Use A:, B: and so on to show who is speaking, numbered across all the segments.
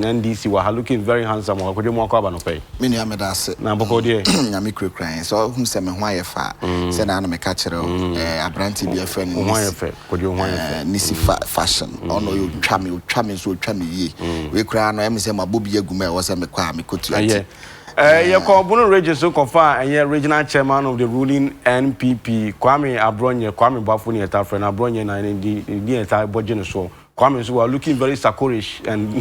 A: NDC wɔ ha, looking very handsome wɔ akɔdwe mu akɔ aba nɔpɛ yi.
B: Me nua, meda ase.
A: Na bɔkɔ deɛ?
B: Nyame kurakura yɛn. Sɛ ɔhu sɛ me ho ayɛ fa a, sɛ na ano meka kyerɛ wo, aberante bi afrɛ no
A: Wo ho ayɛ fɛ, Kɔdwe, wo ho ayɛ fɛ.
B: Nisi Fashion. Ɔno ɔyɛ otwa me, otwa me nso, otwa me yie. Wei koraa no, ɛmi sɛ mabɔ bi agu mu a ɛwɔ sɛ mekɔ a mekɔtua
A: ti. Yɛkɔ Bono Region so kɔfa a ɛyɛ regional chairman of the ruling NPP, Kwame Abrɔnyɛ, Kwame Boafo ne yɛta frɛ no Abrɔnyɛ na ne di ne din yɛta bɔ gye no soɔ. Kwame nso wa looking very sakorish and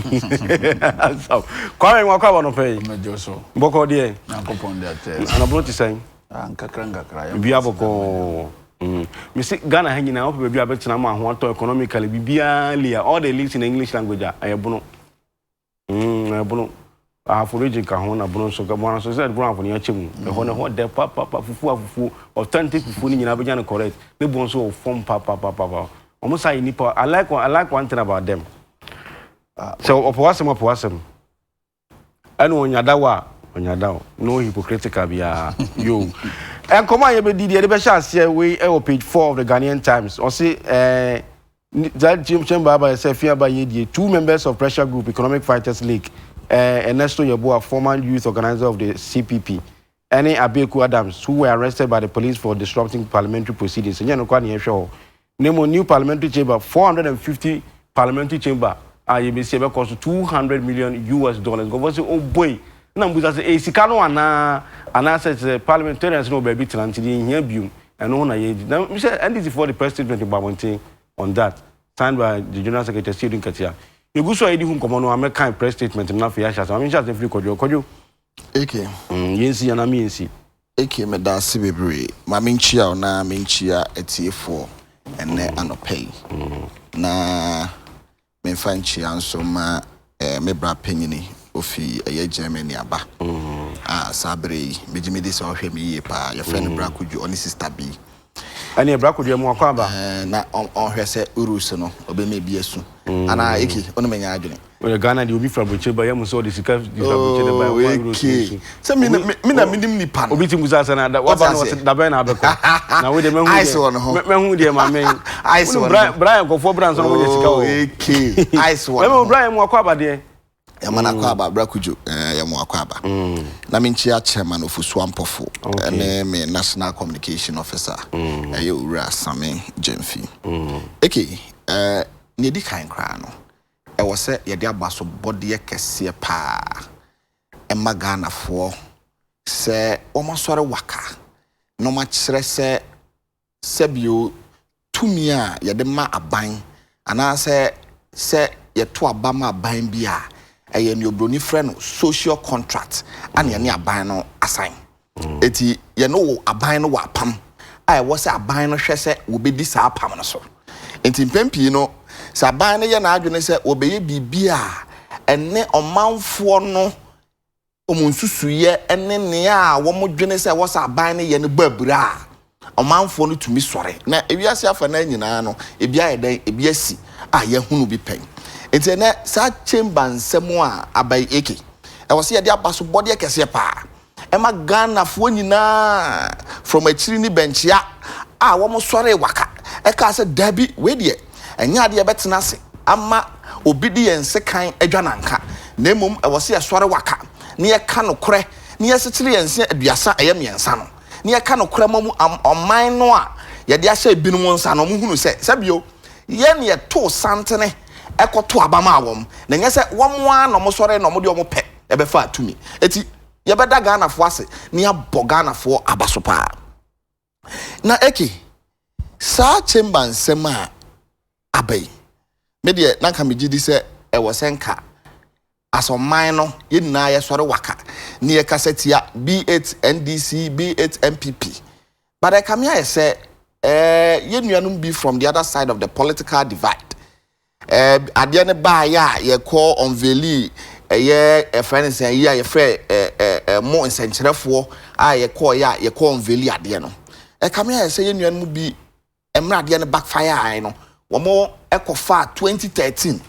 A: handsome. Kwame, wakɔ aba nɔpɛ yi.
C: Mɛgye so.
A: Bɔkɔ deɛ?
C: Nyankopɔn de akyɛ.
A: Anabono te sɛn?
C: Ah, nkakra nkakra.
A: Biribiara bɔkɔɔ. Mesi Ghana ha nyinaa, wopɛ baabi a bɛtena ma ho atɔ economically, biribiara lia, all the leagues in the English language a, ɛyɛ Bono. Ɛyɛ Bono. Ahafo Region ka ho na Bono nso ka. Bono nso sɛ Bono Ahafo no yɛakyɛ mu. Ɛhɔ no ɛhɔ dɛ papapa, fufuo a fufuo, authentic fufuo no nyinaa bɛnya no correct. Ne boɔ nso wɔ fam papapapa. Wɔn saa yɛ nipa. I like one thing about them. Sɛ ɔpɛ w'asɛm, ɔpɛ w'asɛm. Ɛna ɔnya wo a, ɔnya wo. No hypocritical biara. Yo. Nkɔmɔ a yɛbɛdi deɛ yɛde bɛhyɛ aseɛ wei ɛwɔ page 4 of the Ghanaian Times. Ɔse that chamber aba sɛ fi aba yɛ die two members of pressure group Economic Fighters League, Ernesto Yeboah, former youth organizer of the CPP, ɛne Abeku Adams, who were arrested by the police for disrupting parliamentary proceedings. Ɛnyɛ no kwa ne yɛhwɛ hɔ na mmom new parliamentary chamber, 450 parliamentary chamber a yɛbɛsi ɛbɛkɔ so US$200 million. Nkɔfɔ sɛ oh boy, na mbusa sɛ eh sika no anaa anaasɛ sɛ parliamentarians no wɔ baabi tena nti deɛ nhia biom. Ɛno ho na yɛdi na sɛ NDC foɔ de press statement bɔ abɔnten on that, signed by the general secretary Asiedu Nketia. Yɛgu so a yɛdi ho nkɔmmɔ no, amɛkan press statement no na afei yɛahyɛ ase. Maame, nhyɛ ase firi Kɔdwo. Kɔdwo.
B: Eke.
A: Yɛnsi anaa meyɛnsi?
B: Eke, meda ase bebree. Ma menkyia wo na menkyia atiefoɔ ɛnɛ anɔpa yi. Na memfa nkyia nso ma me bra panyini ofi ɛyɛ Germany aba. A saa bere yi, megye me di sɛ ɔhwɛ me yie paa. Yɛfrɛ no Bra Kodwo, ɔne Sister B.
A: Ɛne Bra Kodwo mu akɔ aba.
B: Na ɔnhwɛ sɛ euros no ɔbɛma ebi asu. Anaa Eke, ɔno menya adwene.
A: Oyɛ Ghana deɛ, obi fira aburokyire ba yɛ mu sɛ ɔde sika fira aburokyire de ba yɛ ɔmo euros
B: ne su. Sɛ mi na mi nim nipa no.
A: Obi ti musa sɛ na da waba no, wɔsɛ dabɛn na abɛkɔ na wo de mɛhu.
B: Ice wɔ ne ho.
A: Deɛ mɛhu deɛ maame.
B: Ice wɔ ne ho.
A: Brian kɔfoɔ bra nso na wɔnyɛ sika wɔ.
B: Eke, ice wɔ ne ho.
A: Ɛmɛ Brian mu akɔ aba deɛ.
B: Yɛma no akɔ aba, Bra Kudwo, yɛma akɔ aba. Na menkyia chairman Ofosu Ampɔfo ɛne me national communication officer, ɛyɛ Owura Same Gyamfi. Eke, nea ɛdi kan koraa no, ɛwɔ sɛ yɛde aba so bɔdeɛ kɛseɛ paa ɛma Ghanafoɔ sɛ wɔn asɔre waka na wɔn akyerɛ sɛ sɛbio tumi a yɛde ma aban anaasɛ sɛ yɛto aba ma aban bi a, ɛyɛ nea oburoni frɛ no social contract ana yɛne aban no asan. Eti yɛne wɔ aban no wɔ apam a ɛwɔ sɛ aban no hwɛ sɛ wɔbɛdi saa apam no so. Nti mpɛn pii no, sɛ aban no yɛ n'adwene sɛ wɔbɛyɛ biribi a ɛne ɔmanfoɔ no wɔn nsusuyɛ ne nea a wɔn dwene sɛ ɛwɔ sɛ aban no yɛ no bɔ abira a, ɔmanfoɔ no tumi sɔre. Na ewiase afa no nyinaa no, ebi ayɛ dɛn, ebi asi a yɛhunu bi pɛn. Nti ɛnɛ saa chamber nsɛm a aba yi, eke, ɛwɔ sɛ yɛde aba so bɔdeɛ kɛseɛ paa ɛma Ghanafoɔ nyinaa from akyiri ne bɛnkyia a wɔn sɔre waka ɛka sɛ dabi, wei deɛ ɛnyɛ adeɛ bɛtena ase ama obi de yɛn sekan adwa nanka, na mmom ɛwɔ sɛ yɛsɔre waka na yɛka nokorɛ na yɛsekyere yɛn nse 33 no na yɛka nokorɛ ma mu ɔman no a yɛde ahyɛ ebinom nsa no, ɔmo hunu sɛ sɛbio yɛn yɛtoo santene ɛkɔto aba ma wɔn, na nyɛ sɛ wɔn ara na ɔmo sɔre na ɔmo de ɔmo pɛ ɛbɛfa atumi. Eti yɛbɛda Ghanafoɔ ase na yɛabɔ Ghanafoɔ aba so paa. Na eke, saa chamber nsɛm a aba yi, me deɛ na nka megye di sɛ ɛwɔ sɛ nka asɔman no yɛn nyinaa yɛsɔre waka ne yɛkasa tia, be it NDC, be it NPP. But ɛka me ayɛ sɛ yɛn nuanom bi from the other side of the political divide, adeɛ no baayɛ a yɛkɔ unveil, ɛyɛ ɛfrɛ no sɛ yi a yɛfrɛ ɛɛ ɛɛ ɛɛ mo nsɛnkyerɛfoɔ a yɛkɔɔ yɛ a yɛkɔ unveil adeɛ no, ɛka me ayɛ sɛ yɛn nuanom bi, mmerɛ adeɛ no backfire no, wɔn ɛkɔfa 2013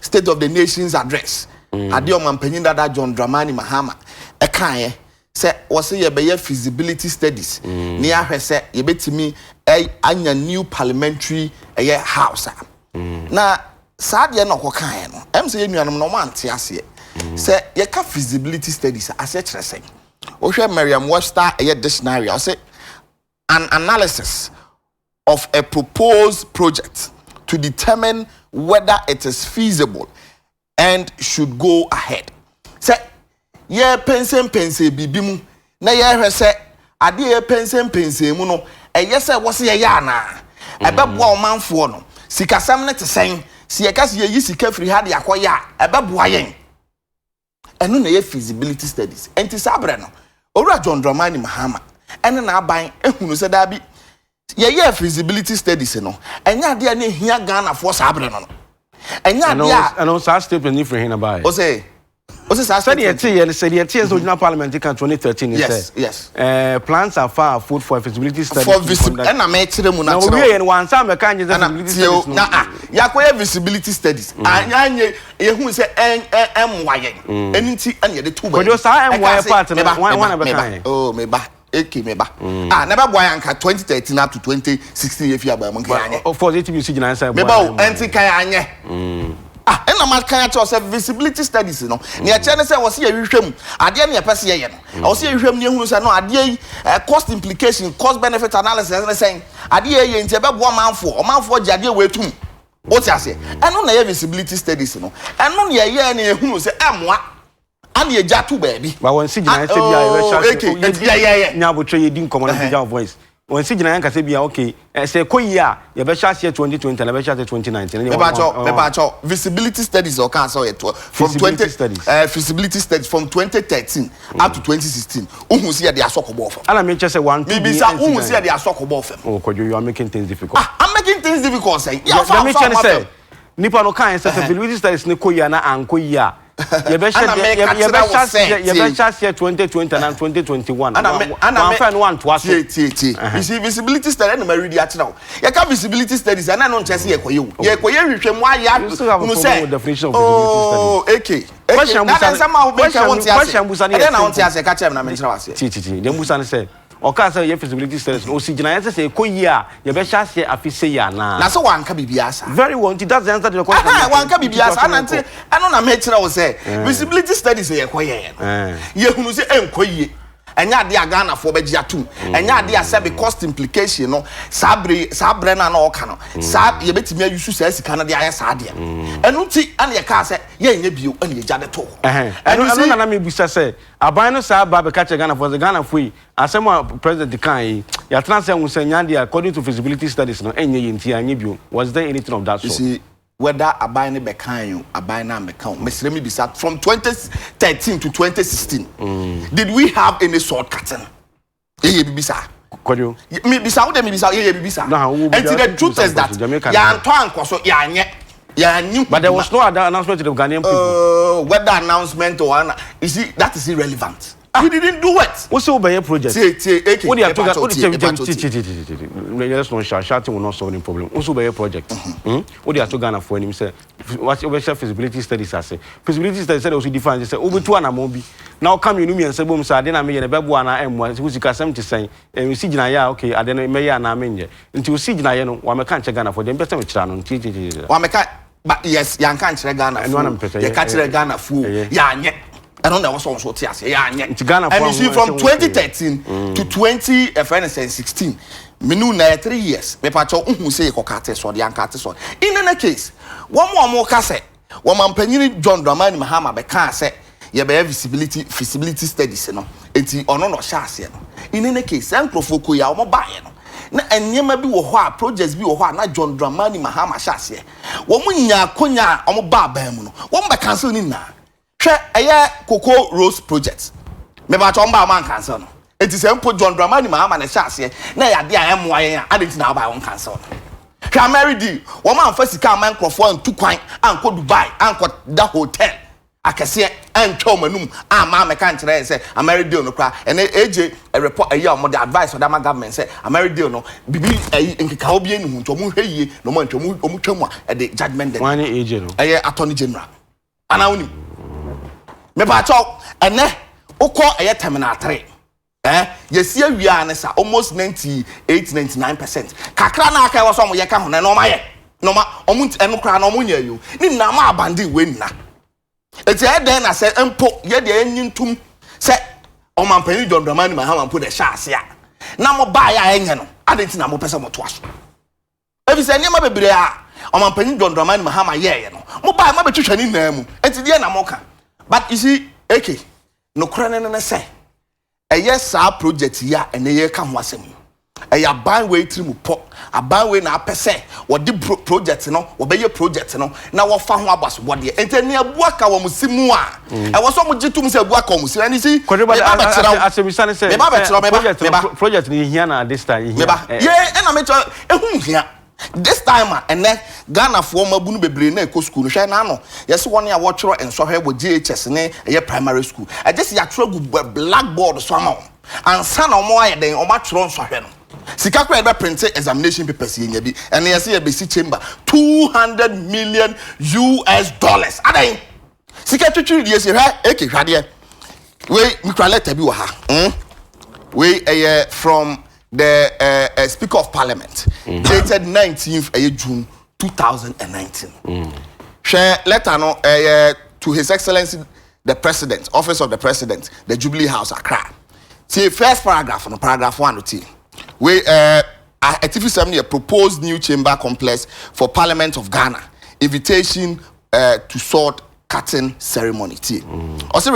B: State of the Nations Address adeɛ ɔmampanyin dada John Dramani Mahama ɛkaeɛ sɛ wɔsɛ yɛbɛyɛ feasibility studies ne yɛahwɛ sɛ yɛbɛtumi anya new parliamentary ɛyɛ house a. Na saa adeɛ na ɔkɔkaeɛ no, ɛm sɛ yɛn nuanom no, ɔmo ante aseɛ. Sɛ yɛka feasibility studies a, aseɛ kyerɛ sɛn? Wohwɛ Merriam-Webster ɛyɛ dictionary a, ɔse an analysis of a proposed project to determine whether it is feasible and should go ahead. Sɛ yɛrepɛnsɛmpɛnsɛn biribi mu na yɛrehwɛ sɛ adeɛ a yɛrepɛnsɛmpɛnsɛn mu no, ɛyɛ sɛ ɛwɔ sɛ yɛyɛ anaa? Ɛbɛboa ɔmanfoɔ no? Sikasɛm no te sɛn? Sɛ yɛka sɛ yɛyi sika firi ha de akɔyɛ a, ɛbɛboa yɛn? Ɛno na ɛyɛ feasibility studies. Ɛnti saa berɛ no, Owura John Dramani Mahama ɛne n'aban ehunu sɛ daabi, yɛyɛɛ feasibility studies no, ɛnyɛ adeɛ a na ehia Ghanafoɔ saa berɛ no. Ɛnyɛ adeɛ a.
A: Ɛno saa statement ni firi he na baeɛ?
B: Ɔsɛ ɔsɛ saa
A: Sɛdeɛ
B: statement.
A: ɛteɛ no, sɛdeɛ ɛteɛ sɛ ogyina parliament ka 2013 ne sɛ plans are far afoot for a feasibility study
B: for
A: to be
B: visi
A: conducted.
B: Ɛna mɛkyerɛ mu na
A: Na
B: kyerɛ
A: owie
B: wo.
A: yɛ no, wansa mɛka nye sɛ
B: Ɛna
A: feasibility
B: tie o
A: studies no.
B: Na ah, yɛakɔyɛ feasibility studies, anyɛ yɛhu sɛ ɛn ɛ ɛmmoa yɛn, ɛno nti ɛna yɛde to baabi.
A: Kwadwo, saa ɛmmoa
B: Ɛka
A: yɛ
B: sɛ,
A: part no,
B: meba
A: wan
B: meba
A: wan na bɛka
B: meba
A: yɛ?
B: Oh, meba eke meba ah, na ɛbɛboa yɛn anka 2013 up to 2016 yɛfi aban mu nka yɛanyɛ.
A: Of course, yɛtumi si gyina sɛ ɛboa
B: Meba o
A: yɛn, ɛmmoa
B: ɛnti
A: yɛn.
B: kan anyɛ ah, ɛna ma kan akyerɛ sɛ feasibility studies no, nea ɛkyerɛ ne sɛ wɔ sɛ yɛhwehwɛ mu adeɛ ne yɛpɛ sɛ yɛyɛ no, ɛwɔ sɛ yɛhwehwɛ mu ne yɛhunu sɛ no adeɛ yi cost implication, cost benefit analysis ne sɛn, adeɛ yɛ nti ɛbɛboa ɔmanfoɔ, ɔmanfoɔ gye adeɛ wɔ etum, wote aseɛ? Ɛno na ɛyɛ feasibility studies no. Ɛno ne yɛyɛ ne yɛhunu sɛ ɛmmoa ana yɛgya to baabi.
A: Ba wɔn si gyina sɛ bi a yɛbɛhyɛ
B: Oh,
A: ase.
B: AK, nti yɛyɛyɛ
A: Nya abotire yɛdi nkɔmɔ na pagya wo voice. Wɔn si gyina yɛn kasa bi a, okay, sɛ ɛkɔ yie a, yɛbɛhyɛ aseɛ 2020 na yɛbɛhyɛ aseɛ 2019. Ɛne
B: Mepakyɛw, mepakyɛw, feasibility studies ɔka sɛ ɔyɛ to from
A: Feasibility
B: 20
A: studies.
B: Feasibility studies from 2013 up to 2016, wohu sɛ yɛde asɔ kɔbɔɔ fam.
A: Ana mekyɛ sɛ one two bi
B: Mibisa,
A: ɛnsi
B: wohu sɛ
A: dan.
B: yɛde asɔ kɔbɔɔ fam.
A: Oh, Kwadwo, you are making things difficult.
B: Ah, I'm making things difficult sɛn? Yɛmfa
A: Deɛ mekyɛ ne
B: amfa
A: sɛ
B: fam.
A: Nipa no kan sɛ feasibility studies ne kɔ yie ana ankɔ yie a, yɛbɛhyɛ
B: Ana meka kyerɛ wo
A: yɛbɛhyɛ
B: sɛ,
A: aseɛ
B: tie.
A: Yɛbɛhyɛ aseɛ 2020 ana 2021.
B: Ana me ana me
A: Wɔamfa no wantoa so.
B: Tie, tie, tie, you see, feasibility study ɛna ma redi akyerɛ wo. Yɛka feasibility studies, ɛna no nkyɛ sɛ yɛkɔyɛ o, yɛkɔyɛ hwehwɛ mu ayɛ.
A: You still have a
B: hunu
A: problem
B: sɛ
A: with definition of feasibility
B: oh, AK AK
A: Question
B: na
A: busa
B: de nsɛm a wobɛka
A: question
B: wonte ase.
A: Question busa no yɛ
B: Ɛdɛn na wonte
A: simple.
B: ase? Ka kyerɛ me na menkyerɛ wo aseɛ.
A: Tie, tie, tie, deɛ mbusa no sɛ ɔkaa sɛ yɛ feasibility studies no, ɔsi gyinaeɛ sɛ sɛ ɛkɔ yie a, yɛbɛhyɛ aseɛ afe sei anaa?
B: Na sɛ wanka biribiara saa.
A: Very well, nti that's the answer to the question.
B: Aha, wanka biribiara saa na
A: Nti
B: nti ɛno na mekyerɛ wo sɛ feasibility studies yɛkɔ yɛɛ no, yɛhunu sɛ ɛnkɔ yie, ɛnyɛ adeɛ a Ghanafoɔ bɛgye atom, ɛnyɛ adeɛ a sɛbe cost implication no saa bere, saa berɛ no a na ɔka no saa, yɛbɛtumi ayusu saa sika no de ayɛ saa adeɛ no. Ɛno nti ɛna yɛkaa sɛ yɛnyɛ bio, ɛna yɛgya de too hɔ.
A: Ɛno
B: And you
A: ɛno
B: see
A: nana mebusa sɛ aban no saa ba bɛka kyerɛ Ghanafoɔ sɛ Ghanafoɔ yi, asɛm a president kan yi, yɛatena sɛ hu sɛ nya deɛ according to feasibility studies no ɛnyɛ yɛ nti anyɛ bio. Was there anything of that
B: You
A: sort?
B: see, whether aban ne bɛkan o, aban na ambɛka o, mesrɛ me bisa, from 2013 to 2016, did we have any sword cutting? Yɛyɛ bibi saa?
A: Kwadwo.
B: Mebisa wo de, mebisa, yɛyɛ bibi saa?
A: Na, wo
B: Nti the
A: bisa
B: truth is that
A: Jamaica.
B: yɛantɔ ankɔ so, yɛanyɛ, yɛanyi.
A: But there was no other announcement to the Ghanaian people.
B: Whether announcement or ana, you see, that is irrelevant. We didn't do it.
A: Wo sɛ wobɛyɛ project.
B: Tie, tie, AK.
A: Wo de ato
B: Mepa
A: wo de
B: tie,
A: kyɛ
B: mepa
A: tie, tie, tie, tie, tie, tie. Let's not shout. Shouting will not solve any problem. Wo nso wobɛyɛ project. Wo de ato Ghanafoɔ anim sɛ wobɛhyɛ feasibility studies ase. Feasibility studies sɛdeɛ wo so define sɛ wobɛtu anammɔn bi na woka mmienu mmiɛnsa bom sɛ ade na meyɛ no ɛbɛboa anaa ɛmmoa, wo sikasɛm te sɛn, ɛsi gyinaeɛ a, okay, ade no mɛyɛ anaa menyɛ. Nti wosi gyinaeɛ no, wamɛka nkyɛ Ghanafoɔ deɛ mpɛ sɛ mekyerɛ no. Tie, tie, tie, tie.
B: Wamɛka, but yes, yɛanka nkyerɛ Ghana
A: Ɛno ana mepɛ sɛ
B: fo, yɛka kyerɛ Ghana fo, yɛanyɛ. Ɛno na ɛwɔ sɛ ɔnso te aseɛ, yɛanyɛ.
A: Nti Ghana
B: And you see,
A: fo
B: from
A: ahoɔ ɛsɛ
B: 2013 to 20 ɛfrɛ no sɛ 16, menu na yɛ 3 years, mepakyɛw, wohu sɛ yɛkɔ cut sod, yɛan cut sod. In any case, wɔn a wɔn ka sɛ wɔn mampanyini John Dramani Mahama bɛkaa sɛ yɛbɛyɛ feasibility studies no, eti ɔno na ɔhyɛ aseɛ no, in any case, sɛ nkurɔfoɔ kɔ yi a wɔn baeɛ no, na nneɛma bi wɔ hɔ a, projects bi wɔ hɔ a na John Dramani Mahama hyɛ aseɛ, wɔn nya akonya a wɔn ba aban mu no, wɔn bɛ cancel ne nyinaa. Hwɛ, ɛyɛ cocoa rose project, mebakyɛ, wɔn ba wɔn an cancel no. Eti sɛ mpo John Dramani Mahama na ɛhyɛ aseɛ na ɛyɛ adeɛ a ɛmmoa yɛn a, adi nti na ɔba wɔn cancel no? Hwɛ, Ameri di wɔn amfa sika ama nkurɔfoɔ antu kwan ankɔ Dubai ankɔ da hotel akɛseɛ antwa wɔn anum ama amɛka nkyerɛ yɛn sɛ Ameri deal no koraa ɛnɛ AG report ɛyi a wɔn de advice ɔde ama government sɛ Ameri deal no bibi ɛyi nkekaho bi ɛni ho, nti wɔn hwɛ yie na wɔn antwa wɔn twa mu a ɛde judgement debt.
A: Wɔn ne AG no?
B: Ɛyɛ Attorney General anaa wonim? Mepaakyɛw, ɛnɛ wokɔ ɛyɛ Terminal 3, yɛsi awia ne sa almost 98 99% kakra na aka ɛwɔ sɛ ɔmo yɛ ka ho na ɛna ɔmo ayɛ na ɔmo ɔmo nti ɛno koraa na ɔmo nyɛ yi o ne nyinaa ɔmo abandon wei nyinaa. Eti ɛyɛ dɛn na sɛ mpo yɛ deɛ yɛnyi ntum sɛ ɔmanpanyin John Dramani Mahama mpo na ɛhyɛ ase a na mo baeɛ a ɛnyɛ no, adɛn nti na mopɛ sɛ motoa so? Efisɛ nneɛma bebree a ɔmanpanyin John Dramani Mahama yɛeɛ no, mo baeɛ moabɛtwitwa ne nyinaa mu. Enti deɛ na moka? But you see, AK, nokorɛ no ne sɛ, ɛyɛ saa project yi a ɛnɛ yɛreka ho asɛm yi, ɛyɛ aban wei tiri mu pɔ, aban wei na apɛ sɛ wɔde project no, wɔbɛyɛ project no na wɔfa ho abasobɔdeɛ. Nti ɛnɛ abu aka wɔn si mu a, ɛwɔ sɛ wɔgye tom sɛ abu aka wɔn si mu. Ɛne si,
A: Kwadwo, but
B: meba bɛkyerɛ wo,
A: asɛmisa ne sɛ,
B: meba bɛkyerɛ wo,
A: sɛ
B: meba,
A: project no,
B: meba.
A: project no yɛhia na this time yɛhia.
B: Meba, yee, ɛna mekyerɛ, ɛho hia. This time a ɛnɛ Ghanafoɔ mmabunu bebree na ɛkɔ sukuu no, hwɛ n'ano, yɛse wɔn a wɔtwerɛ nsɔhwɛ wɔ JHS ne ɛyɛ primary school, ɛgye sɛ yɛatwerɛ agu blackboard so ama wɔn ansa na wɔn ayɛ dɛn, wɔn atwerɛ nsɔhwɛ no. Sika koraa yɛde bɛprinte examination papers yɛnya bi, ɛnɛ yɛse yɛbɛsi chamber 200 million US dollars, adɛn? Sika twitwiri deɛ si hwɛ eke hwɛ adeɛ wei mekura letter bi wɔ ha mm? Wei ɛyɛ from the speaker of parliament dated 19th ɛyɛ June 2019. Hwɛ letter no, ɛyɛ to His Excellency the President, Office of the President, the Jubilee House, Accra. Tie first paragraph no, paragraph 1 no. Tie wei, atifi sɛm no yɛ "Proposed new chamber complex for Parliament of Ghana, invitation to sword cutting ceremony." Tie, ɔsɛ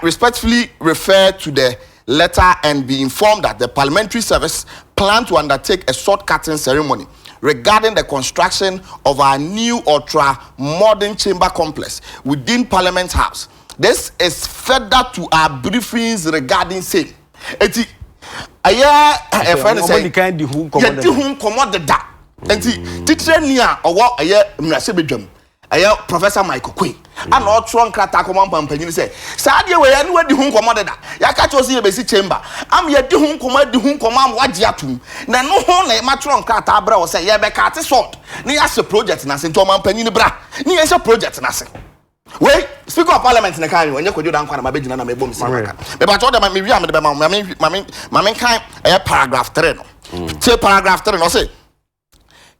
B: respectfully refer to the letter and be informed that the Parliamentary Service plan to undertake a sword cutting ceremony regarding the construction of our new ultra modern chamber complex within Parliament House. This is further to our briefings regarding same. Eti ɛyɛ ɛfɛ ne
A: Ɔmo
B: sɛ
A: di kan di ho nkɔmmɔ.
B: Yɛdi ho nkɔmmɔ deda. Nti titire ni a ɔwɔ ɛyɛ mmarahyɛbadwam, ɛyɛ Professor Mike Oquaye, ana ɔtwerɛ nkrataa kɔma mpampanyin sɛ saa adeɛ wei ɛne wadi ho nkɔmmɔ deda. Yɛaka kyerɛ sɛ yɛbɛsi chamber ama yɛdi ho nkɔmmɔ, adi ho nkɔmmɔ ama wagye atom, na ɛno ho na matwerɛ nkrataa brɛ wɔ sɛ yɛbɛcut sod na yɛahyɛ project no ase. Nti ɔmampanyin, bra ne yɛnhyɛ project no ase. Wei Speaker of Parliament ne kan yi, ɔnyɛ Kwadwo Dankwa na mabɛgyina na mebɔ me si maka. Mebatɔ dɛ mewie a mede bɛma wo. Ma menkan ɛyɛ paragraph 3 no. Tie paragraph 3 no, ɔse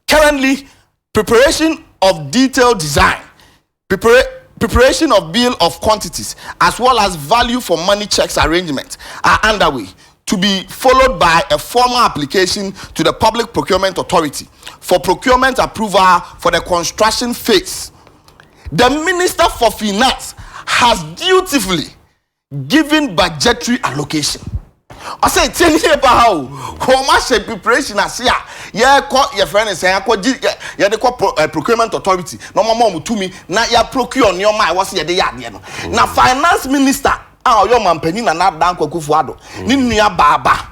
B: currently preparation of detailed design, preparation of bill of quantities as well as value for money checks arrangement are underway, to be followed by a formal application to the Public Procurement Authority for procurement approval for the construction phase. The Minister for Finance has dutifully given budgetary allocation. Ɔsɛ tie ne yie paa o. Wɔn ahyɛ preparation ase a yɛkɔ, yɛfrɛ ne sɛn, akɔ gye yɛde kɔ procurement authority na wɔn ama wɔn tumi na yɛ procure nneɛma a ɛwɔ sɛ yɛde yɛ adeɛ no. Na finance minister a ɔyɛ ɔmanpanyin Nana Dankwa Akufo-Addo ne nua baaba,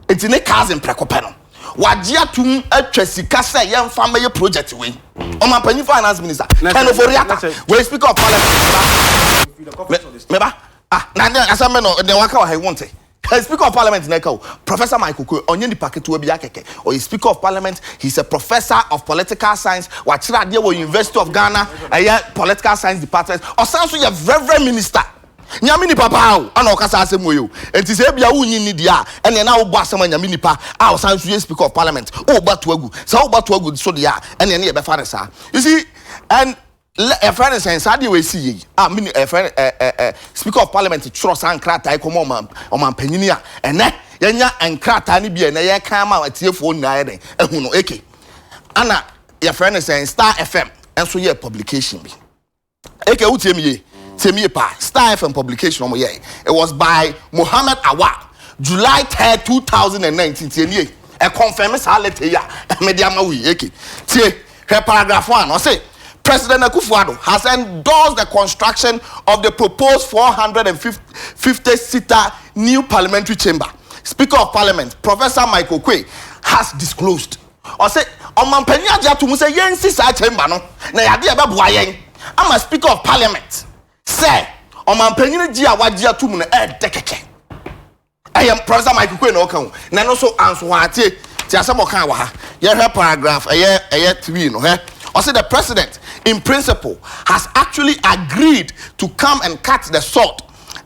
B: eti ne cousin prɛko pɛ no, wagye atum atwa sika sɛ yɛmfa mɛyɛ project wei. Ɔmanpanyin finance minister Ken Ofori-Atta, wei Speaker of Parliament meba. Ah, na ne asɛm bɛ no deɛ waka wɔ ha yi wonte. Speaker of Parliament na ɛka o, Professor Mike Oquaye. Ɔnyɛ nipa ketewa bi akɛkɛ. Ɔyɛ Speaker of Parliament, he is a professor of political science, wakyerɛ adeɛ wɔ University of Ghana, ɛyɛ political science department. Ɔsan so yɛ reverend minister. Nyame nipa paa o, ɛna ɔkasa asɛm wɔ yi o. Nti sɛ ebia wonyi ni deɛ a, ɛnea na wobɔ asɛm a nyame nipa a ɔsan so yɛ Speaker of Parliament wobɔ ato agu sɛ wobɔ ato agu so deɛ a, ɛnea ne yɛbɛfa ne saa. You see, and ɛfrɛ ne sɛn, saa deɛ wɔasi yɛ yi a mini ɛfrɛ ɛ ɛ ɛ Speaker of Parliament twerɛ saa nkrataa yi kɔma ɔmanpanyini a ɛnɛ yɛnya nkrataa no bi a ɛnɛ yɛka ama atiefoɔ nyinaa yɛ dɛn ɛhu no. Eke ana yɛfrɛ ne sɛn, Star FM nso yɛ publication bi. Eke, wotie mi yie, tie mi yie paa. Star FM publication ɔmo yɛ, it was by Mohammed Awa, July 3rd, 2019. Tie nie, ɛ confirm saa letter yi a mede ama wo yi. Eke, tie, hwɛ paragraph 1. Ɔse President Akufo-Addo has endorsed the construction of the proposed 450 seater new parliamentary chamber, Speaker of Parliament Professor Michael Oquaye has disclosed. Ɔsɛ ɔmanpanyin agye ato mu sɛ yɛnsi saa chamber no na yɛade ɛbɛboa yɛn ama. Speaker of Parliament sɛ ɔmanpanyin gye a wagye ato mu no ɛɛdɛ kɛkɛ. Ɛyɛ Professor Michael Oquaye na ɔka o, na ɛno nso anso hɔ atie. Ti asɛm ɔka wɔ ha, yɛhwɛ paragraph ɛyɛ 3 no. Hɛ, ɔsɛ the president in principle has actually agreed to come and cut the sod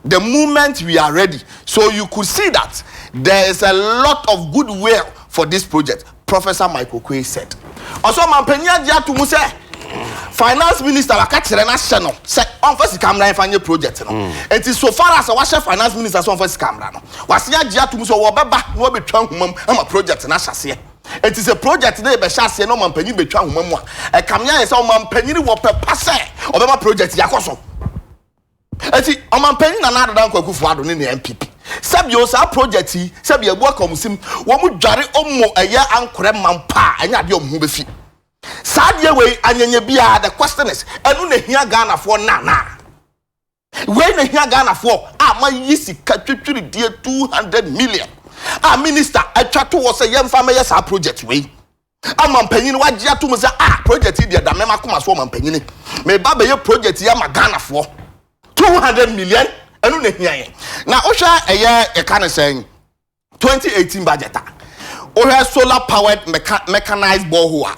B: the moment we are ready. So you could see that there is a lot of goodwill for this project, Professor Michael Oquaye said. Ɔsɛ ɔmanpanyin agye ato mu sɛ Finance minister waka kyerɛ no ahyɛ no sɛ ɔmfa sika mmra yɛmfa nyɛ project no. Enti so far as wahyɛ finance minister sɛ ɔmfa sika mmra no, wasen agye atom sɛ wɔbɛba na wɔabɛtwa nhoma mu ama project no ahyɛ aseɛ. Enti sɛ project no rebɛhyɛ aseɛ na ɔmampanyin bɛtwa nhoma mu a, ɛkame ayɛ sɛ ɔmampanyin wɔ pɛ pa sɛ ɔbɛma project yi akɔ so. Eti ɔmampanyin Nana Addo Dankwa Akufo Addo ne ne NPP sɛbi o saa project yi sɛbi abu aka wɔn sim, wɔn dware omo ɛyɛ ankorɛ ma mpo a ɛnyɛ adeɛ a wɔn ho bɛfi. Saa adeɛ wei anyanya biara the question is ɛno na ehia Ghanafoɔ nna anaa? Wei na ehia Ghanafoɔ a mayi sika twitwiridie 200 million a minister atwa to hɔ sɛ yɛmfa mɛyɛ saa project wei. Ama mpanyin wagye ato mu sɛ ah project yi deɛ da mɛma koma so ɔma mpanyini meba bɛyɛ project yi ama Ghanafoɔ 200 million ɛno na ehia yɛn. Na wohwɛ ɛyɛ yɛka ne sɛn 2018 budget a wohwɛ solar powered mecha mechanized borehole a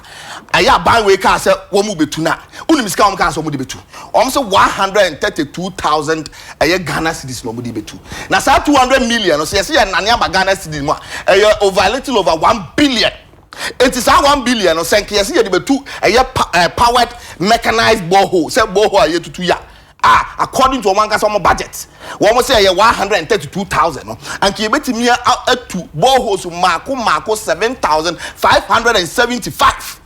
B: ɛyɛ aban wei kaa sɛ wɔn mu bɛtu no a wonim sika wɔn kaa sɛ wɔn de bɛtu wɔn sɛ 132,000 ɛyɛ Ghana cedis na wɔn de bɛtu na saa 200 million no sɛ yɛsɛ yɛ nane aba Ghana cedis mu a ɛyɛ over little over 1 billion. Enti saa 1 billion no sɛ nka yɛsɛ yɛde bɛtu ɛyɛ pa, eh, powered mechanized borehole sɛ borehole a yɛtutu ya a according to wɔn ankasa wɔn budget wɔn sɛ ɛyɛ 132,000 no anka yɛbɛtumi atu boreholes mmaako mmaako 7,575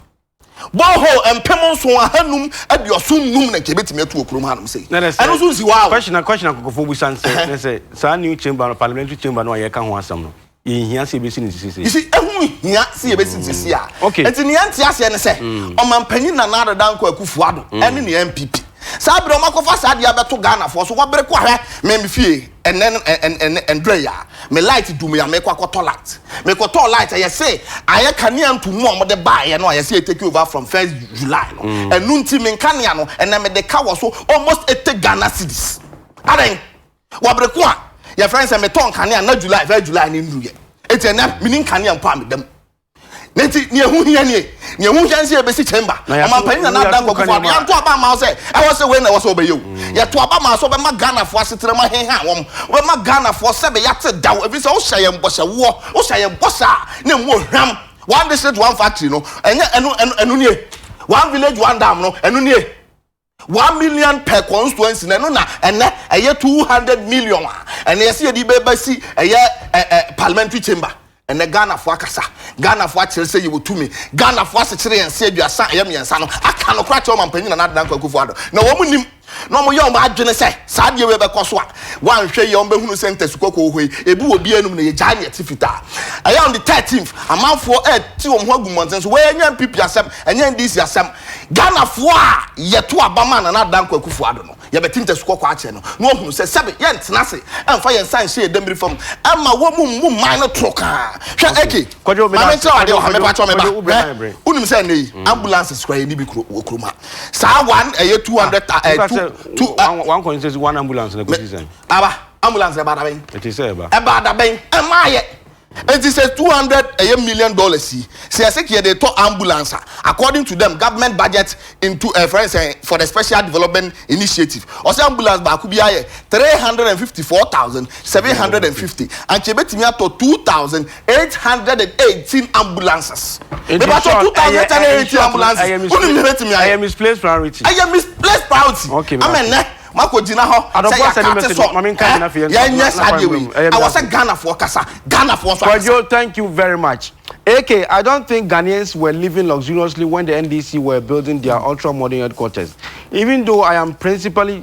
B: borehole 7575 na nka yɛbɛtumi atu wɔ kurom hanom sei. Ɛno nso nsi hɔ a o.
A: Question a question a nkurɔfoɔ bisa ne sɛ ne sɛ saa new chamber no parliamentary chamber no a yɛreka ho asɛm no yɛnhia sɛ yɛbɛsi no sesei.
B: You see, ɛho nhia sɛ yɛbɛsi no sesei a.
A: Okay.
B: Nti nea ɛnte aseɛ ne sɛ, Ɔmanpanyin Nana Addo Dankwa Akufo Addo ɛne ne NPP, saa berɛ wɔakɔfa saa adeɛ abɛto Ghanafoɔ so, wɔbere ko a hwɛ, me me fie, ɛnnɛ no, ɛ, ɛ, ɛ, ndrɛ yi a, me light dum yi a, mekɔ akɔtɔ light. Mekɔtɔɔ light a, yɛse ayɛ kanea ntomu a wɔde baeɛ no a yɛse yɛ take over from first July no, ɛno nti me nkanea no, ɛnnɛ mede ka wɔ so almost 80 Ghana cedis. Adɛn? Wɔ bere ko a yɛfrɛ no sɛ metɔ nkanea na July fɛ July ne nnuruyɛ. Enti ɛnɛ meni nkanea mpo a meda mu. Na nti nea ɛho hia nie, nea ɛho hia ne sɛ yɛbɛsi chamber. Ɔmanpanin Nana Addo Dankwa Akufo-Addo yɛanto aba amma wo sɛ ɛwɔ sɛ wei na ɛwɔ sɛ wobɛyɛ o. Yɛto aba maa sɛ wobɛma Ghanafoɔ asetena mu aheha wɔn, wobɛma Ghanafoɔ sɛbe yɛate daw ɛfiri sɛ wohyɛ yɛn bɔhyɛ woɔ, wohyɛ yɛn bɔhyɛ a na ɛmu ɔhwam. One district one factory no ɛnyɛ ɛno ɛno ɛno nie. One village one dam no ɛno nie. 1 million per constituency na ɛno na ɛnɛ ɛyɛ 200 million a ɛnɛ yɛsɛ yɛde bɛba si ɛyɛ ɛ ɛ parliamentary chamber. Ɛnɛ Ghanafoɔ akasa, Ghanafoɔ akyerɛ sɛ yɛwɔ tumi, Ghanafoɔ asekyerɛ yɛn se 33 no aka no koraa kyerɛ ɔmampanyin Nana Addo Dankwa Akufo-Addo na wɔn nim na wɔn yɛ wɔn adwene sɛ saa adeɛ wei bɛkɔ so a wɔanhwɛ yie wɔn bɛhunu sɛ ntasu kɔkɔɔ hɔ yi ebi wɔ bi anum na yɛgyae ne ɛte fitaa. Ɛyɛ on the 13th amanfoɔ ɛɛte wɔn ho agu mmɔnten so. Wɔyɛ nyɛ NPP asɛm, ɛnyɛ NDC asɛm. Ghanafoɔ a yɛto aba maa Nana Addo Dankwa Akufo-Addo no, yɛbɛte ntasu kɔkɔɔ akyerɛ no na wahunu sɛ sɛbe yɛntena ase mfa yɛn nsa nhyɛ yɛn dammiri fam mma wɔn mmu man no toro kaa. Hwɛ Eke,
A: Kwadwo,
B: ma
A: meda ase.
B: menkyerɛ wo adeɛ wɔ ha,
A: Kwadwo,
B: mepakyɛw me ba.
A: Kwadwo, wo brɛ
B: Hwɛ,
A: na brɛ.
B: wonim sɛ ɛnnɛ yi, ambulances koraa yɛnni bi kuro, wɔ kurom ha. Saa one ɛyɛ 200,
A: Ah,
B: eh,
A: woka
B: two,
A: sɛ
B: two, eh,
A: one, one constituency, one ambulance na kɔsi sɛn?
B: Aba, ambulance ɛba dabɛn?
A: Ɛte sɛ ɛba.
B: Ɛba dabɛn? Ɛmmaayɛ. Enti sɛ 200 ɛyɛ million dollars yi, sɛ yɛse ka yɛde retɔ ambulance a, according to them, government budget into eh, frɛ no sɛn, for the special development initiative, ɔsɛ ambulance baako biara yɛ 354,750, anka yɛbɛtumi atɔ 2,818 ambulances.
A: In
B: Mepakyɛw,
A: short, ɛyɛ
B: 2,818
A: in short,
B: ambulances,
A: ɛyɛ
B: wonim nea ɛbɛtumi ayɛ?
A: Ɛyɛ misplaced priority.
B: Ɛyɛ misplaced priority.
A: Okay,
B: Ama
A: mate.
B: ɛnnɛ, makɔ gyina hɔ sɛ
A: Adɔfoɔ send
B: yɛaka te
A: message,
B: sɔ
A: ma menka
B: eh,
A: nyina afei yɛntoa so
B: yɛnyɛ
A: na- na
B: saa
A: kwan
B: deɛ
A: mu
B: wei
A: mu. Ɛyɛ
B: ɛwɔ
A: meda
B: sɛ Ghanafoɔ kasa, Ghanafoɔ nso akasa.
A: Kwadwo, thank you very much. AK, I don't think Ghanaians were living luxuriously when the NDC were building their ultra-modern headquarters. Even though I am principally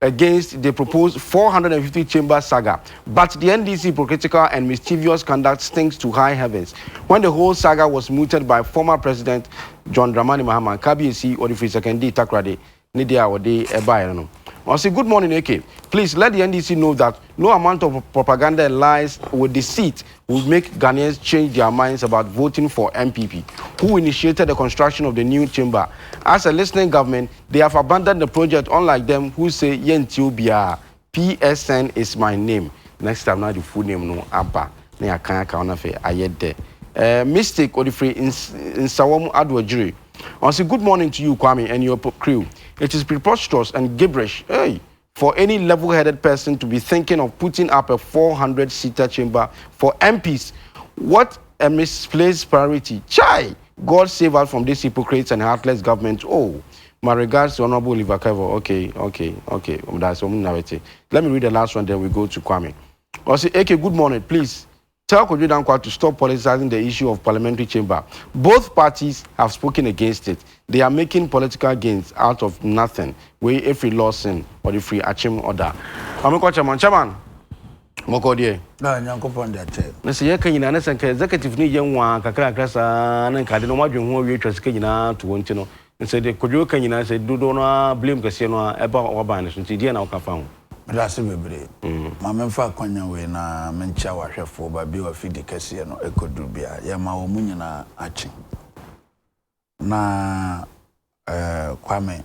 A: against the proposed 450 chamber saga, but the NDC hypocritical and mischievous conduct stinks to high heavens. When the whole saga was mooted by former President John Dramani Mahama, KBC Odifri Sekondi Takoradi, ne deɛ a wɔde ɛbaeɛ no. Ɔse, good morning, AK. Please let the NDC know that no amount of propaganda and lies with deceit will make Ghanaians change their minds about voting for NPP, who initiated the construction of the new chamber. As a listening government, they have abandoned the project, unlike them who say Yɛntie obiara. PSN is my name. Next time now the full name no aba. Na yɛakan aka ho na afei ayɛ dɛ. Mystic Odifri Nsawam Adoagyiri. Ɔse, good morning to you, Kwame, and your crew. It is preposterous and gibberish, hey, for any level-headed person to be thinking of putting up a 400-seater chamber for MPs. What a misplaced priority. Chai! God save us from this hypocrites and heartless government. Oh. My regards to Honorable Oliver Kevo. Okay, okay, okay. That's Let me read the last one, then we go to Kwame. Ɔse, AK, good morning. Please tell Kojo Dankwa to stop politicizing the issue of parliamentary chamber. Both parties have spoken against it. They are making political gains out of nothing. We every Lawson or the free Achim order. I'm chairman. Chairman. Mɔkɔ deɛ.
C: Na Nyankopɔn de akyɛ.
A: Na sɛ yɛka nyinaa ne sɛ nka executive ne yɛ nwa kakra kakra saa na nka ade no ɔmo adwene ho awie twa sika nyinaa to wɔn ti no, nsɛ de Kodwo ka nyinaa sɛ dodoɔ no a blame kɛseɛ no a ɛba waban no so, nti deɛ na wɔka fa ho?
C: Meda ase bebree. Ma memfa akwanya wei na menkyia wahwɛfoɔ baabi a wafidi kɛseɛ no ɛkɔduru bia. Yɛma wɔ mu nyinaa akye. Na Kwame,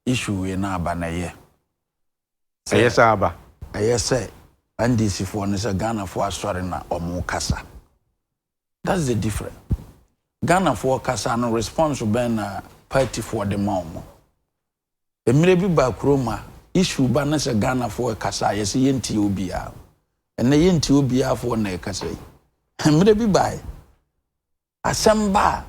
C: issue wei na aba na ɛyɛ.
A: Ɛyɛ sɛ aba.
C: Ɛyɛ sɛ NDC foɔ no sɛ Ghanafoɔ asɔre na ɔmo kasa. That's the difference. Ghanafoɔ kasa no, response bɛn na party foɔ de ma ɔmo? Mmerɛ bi ba kurom a issue ba ne sɛ Ghanafoɔ kasa a, yɛsɛ yɛntie obiara. Ɛnɛ yɛntie obiara foɔ na ɛkasa yi. Mmerɛ bi baeɛ, asɛm ba a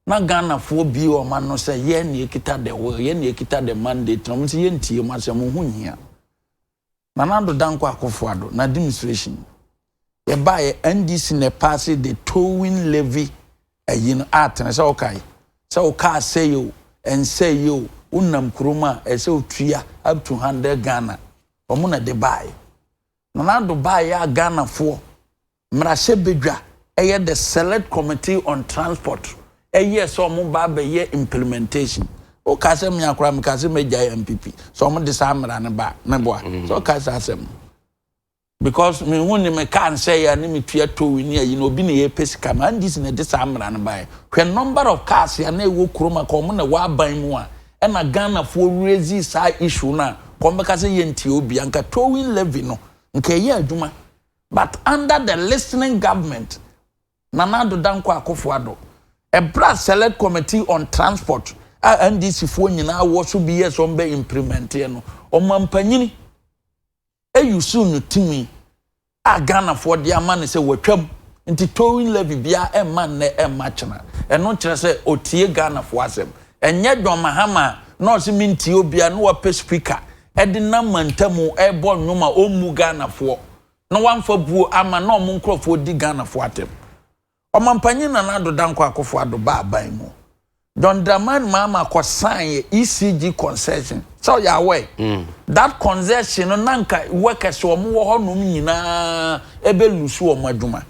C: na Ghanafoɔ bie wɔn ano sɛ yɛn na ekita the will, yɛn na ekita the mandate, na wɔn sɛ yɛntie mu asɛm ho nhia. Nana Addo Dankwa Akufo-Addo na administration yɛbaeɛ, NDC na pass the towing levy ɛyi no atene sɛ ɔkae sɛ wo kaa sɛe o, ɛnsɛe o, wonam kurom a ɛsɛ otua up to 100 Ghana. Wɔn na de baeɛ. Nana Addo baeɛ a, Ghanafoɔ mmarahyɛbadwa ɛyɛ the Select Committee on Transport ɛyɛ sɛ ɔmo ba abɛyɛ implementation. Woka sɛ mmea koraa meka sɛ mɛgyae NPP sɛ ɔmo de saa mmara no ba mɛboa sɛ ɔka saa asɛm no, because mehu ne me kaa nsɛ yɛ ne metua towing ne ayi na obi na yɛpɛ sika ma. NDC na ɛde saa mmara no baeɛ. Hwɛ number of cars a na ɛwɔ kurom a ka ɔmo na ɛwɔ aban mu a ɛna Ghanafoɔ raise saa issue no a, kɔn bɛka sɛ yɛntie obi anka towing levy no nka ɛyɛ adwuma. But under the listening government, Nana Addo Dankwa Akufo-Addo, ɛbrɛ Select Committee on Transport a NDC foɔ nyinaa wɔ so bi yɛ sɛ ɔmo bɛ implement yɛ no, ɔmampanyini eyusu no timi a Ghanafoɔ de ama no sɛ wɔatwam nti towing levy bia ɛmma nnɛ, ɛmma kyena. Ɛno kyerɛ sɛ otie Ghanafoɔ asɛm. Ɛnyɛ John Mahama na ɔsɛ mentie obia na wapɛ speaker ɛde nam mantamu ɛbɔ nnwom a ɔmmu Ghanafoɔ na wamfa buo ama na ɔmo nkurɔfoɔ di Ghanafoɔ atɛm. Ɔmampanyin Nana Addo Dankwa Akufo-Addo ba aban mu, John Dramani Mahama kɔ sign ECG concession sɛ ɔyɛ aware that concession no nanka workers wɔn wɔ hɔnom nyinaa ebe lose wɔn adwuma.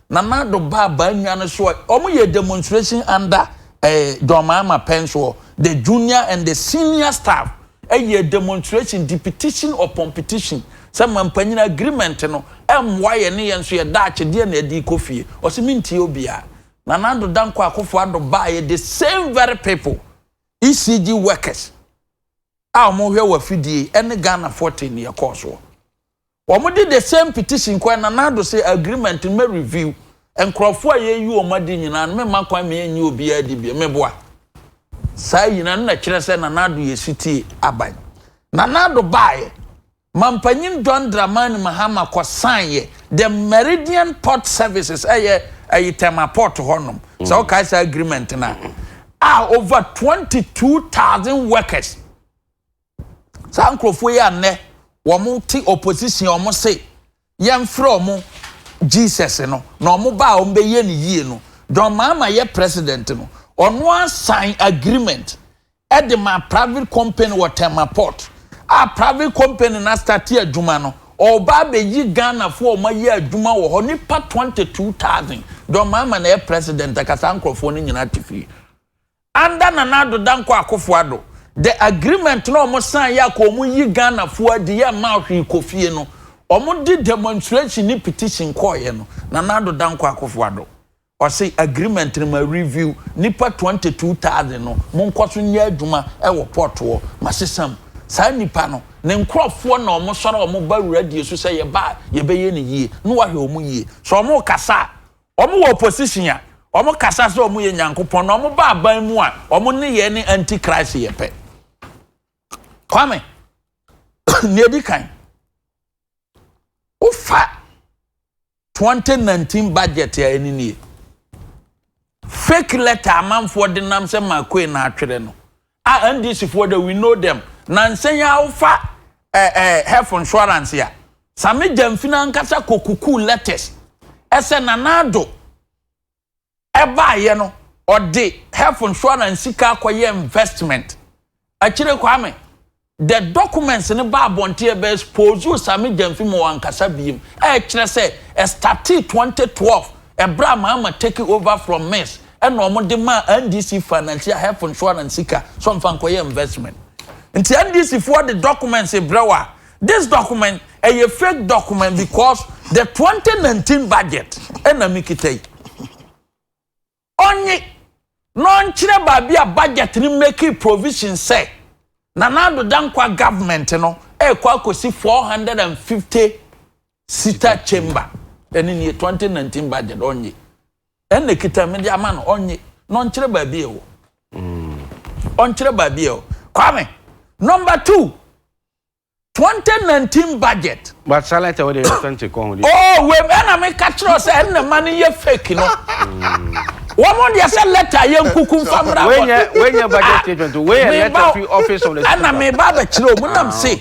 C: Nana Addo ba aban nwa no so a, wɔn yɛ demonstration under John Mahama pen so. The junior and the senior staff ɛyɛ demonstration, the petition upon petition sɛ mampanyin agreement no ɛmmoa yɛ ne yɛn nso yɛ daakye deɛ na ɛde kɔ fie. Ɔsɛ mintie obiara. Nana Addo Dankwa Akufo-Addo baayɛ, the same very people, ECG workers a wɔn hwɛ wɔ afidie ɛne Ghanafoɔ te ne ɛkɔɔ soɔ, wɔn de the same petition kɔ. Nana Addo sɛ agreement mɛ review nkurɔfoɔ a yɛyi wɔn adi nyinaa no, mɛma kwan mɛ yɛnyi obiara di bi mɛboa saa nyinaa no. Na kyerɛ sɛ Nana Addo yɛ sitie aban. Nana Addo baayɛ, mampanyin John Dramani Mahama kɔ sign yɛ the Meridian Port Services, ɛyɛ Tema port hɔnom sɛ ɔkae saa agreement na a over 22,000 workers, saa nkurɔfoɔ yi a nnɛ wɔn te opposition, wɔn se yɛmfrɛ wɔn Jesus no na wɔn ba a wɔn bɛyɛ ne yie no, John Mahama yɛ president no, ɔno asign agreement ɛde ma private company wɔ Tema port a private company na start adwuma no, ɔba abɛyi Ghanafoɔ a wɔn ayɛ adwuma wɔ hɔ nipa 22,000. John Mahama na yɛ president akasa, nkurɔfoɔ no nyinaa te fie. Under Nana Addo Dankwa Akufo-Addo, the agreement na wɔn sign yɛ akɔ wɔn yi Ghanafoɔ adi yɛ mmaa hwee kɔ fie no, wɔn de demonstration ne petition kɔɔyɛ no, Nana Addo Dankwa Akufo-Addo ɔsi agreement no ma review nipa 22,000 no, mo nkɔ so nyɛ adwuma ɛwɔ port hɔ ma sesam saa nipa no ne nkurɔfoɔ na wɔn sɔrɔ wɔn ba radio so sɛ yɛba yɛbɛyɛ ne yie na wahwɛ wɔn yie so. Wɔn kasa a wɔn wɔ opposition a, wɔn kasa sɛ wɔn yɛ Nyankopɔn, na wɔn ba aban mu a, wɔn ne yɛ ne antichrist yɛ pɛ. Kwame, nea edi kan, wofa 2019 budget a ɛni nie, fake letter amanfoɔ de nam sɛ Makoe na atwerɛ no. A NDC foɔ de, we know them. Nansa yi ara wofa eh, eh, health insurance a, Same Gyamfi no ankasa kɔ kukuu letters ɛsɛ Nana Addo ɛbaayɛ no ɔde health insurance sika akɔyɛ investment. Akyire Kwame, the documents no ba abɔnten ɛbɛ expose Same Gyamfi ma wankasa biem. Ɛkyerɛ sɛ ɛstartee 2012 ɛberɛ a Mahama take over from Mills ɛna wɔn de maa NDC financier health insurance sika sɛ ɔmfa nkɔyɛ investment. Nti NDC foɔ de documents brɛ wo a, this document ɛyɛ fake document because the 2019 budget ɛna mekita yi. Ɔnye na ɔnkyerɛ baabi a budget no make provision sɛ Nana Addo Dankwa government no ɛrekɔ akɔsi 450 seater chamber. Ɛne nie, 2019 budget. Ɔnye ɛna kita me de ama no. Ɔnye na ɔnkyerɛ baabi ɛwɔ, ɔnkyerɛ baabi ɛwɔ. Kwame, number two, 2019 budget.
A: But silent ɛwɔ de authentic kɔ ho de.
C: Oh, wei ɛna meka kyerɛ sɛ ɛna ma no yɛ fake no. Wɔn deɛ sɛ letter yɛ nkuku nfa mmra.
A: Wei nyɛ budget statement, wei yɛ letter fi office of the
C: speaker. Ɛna meba abɛkyerɛ omu nam se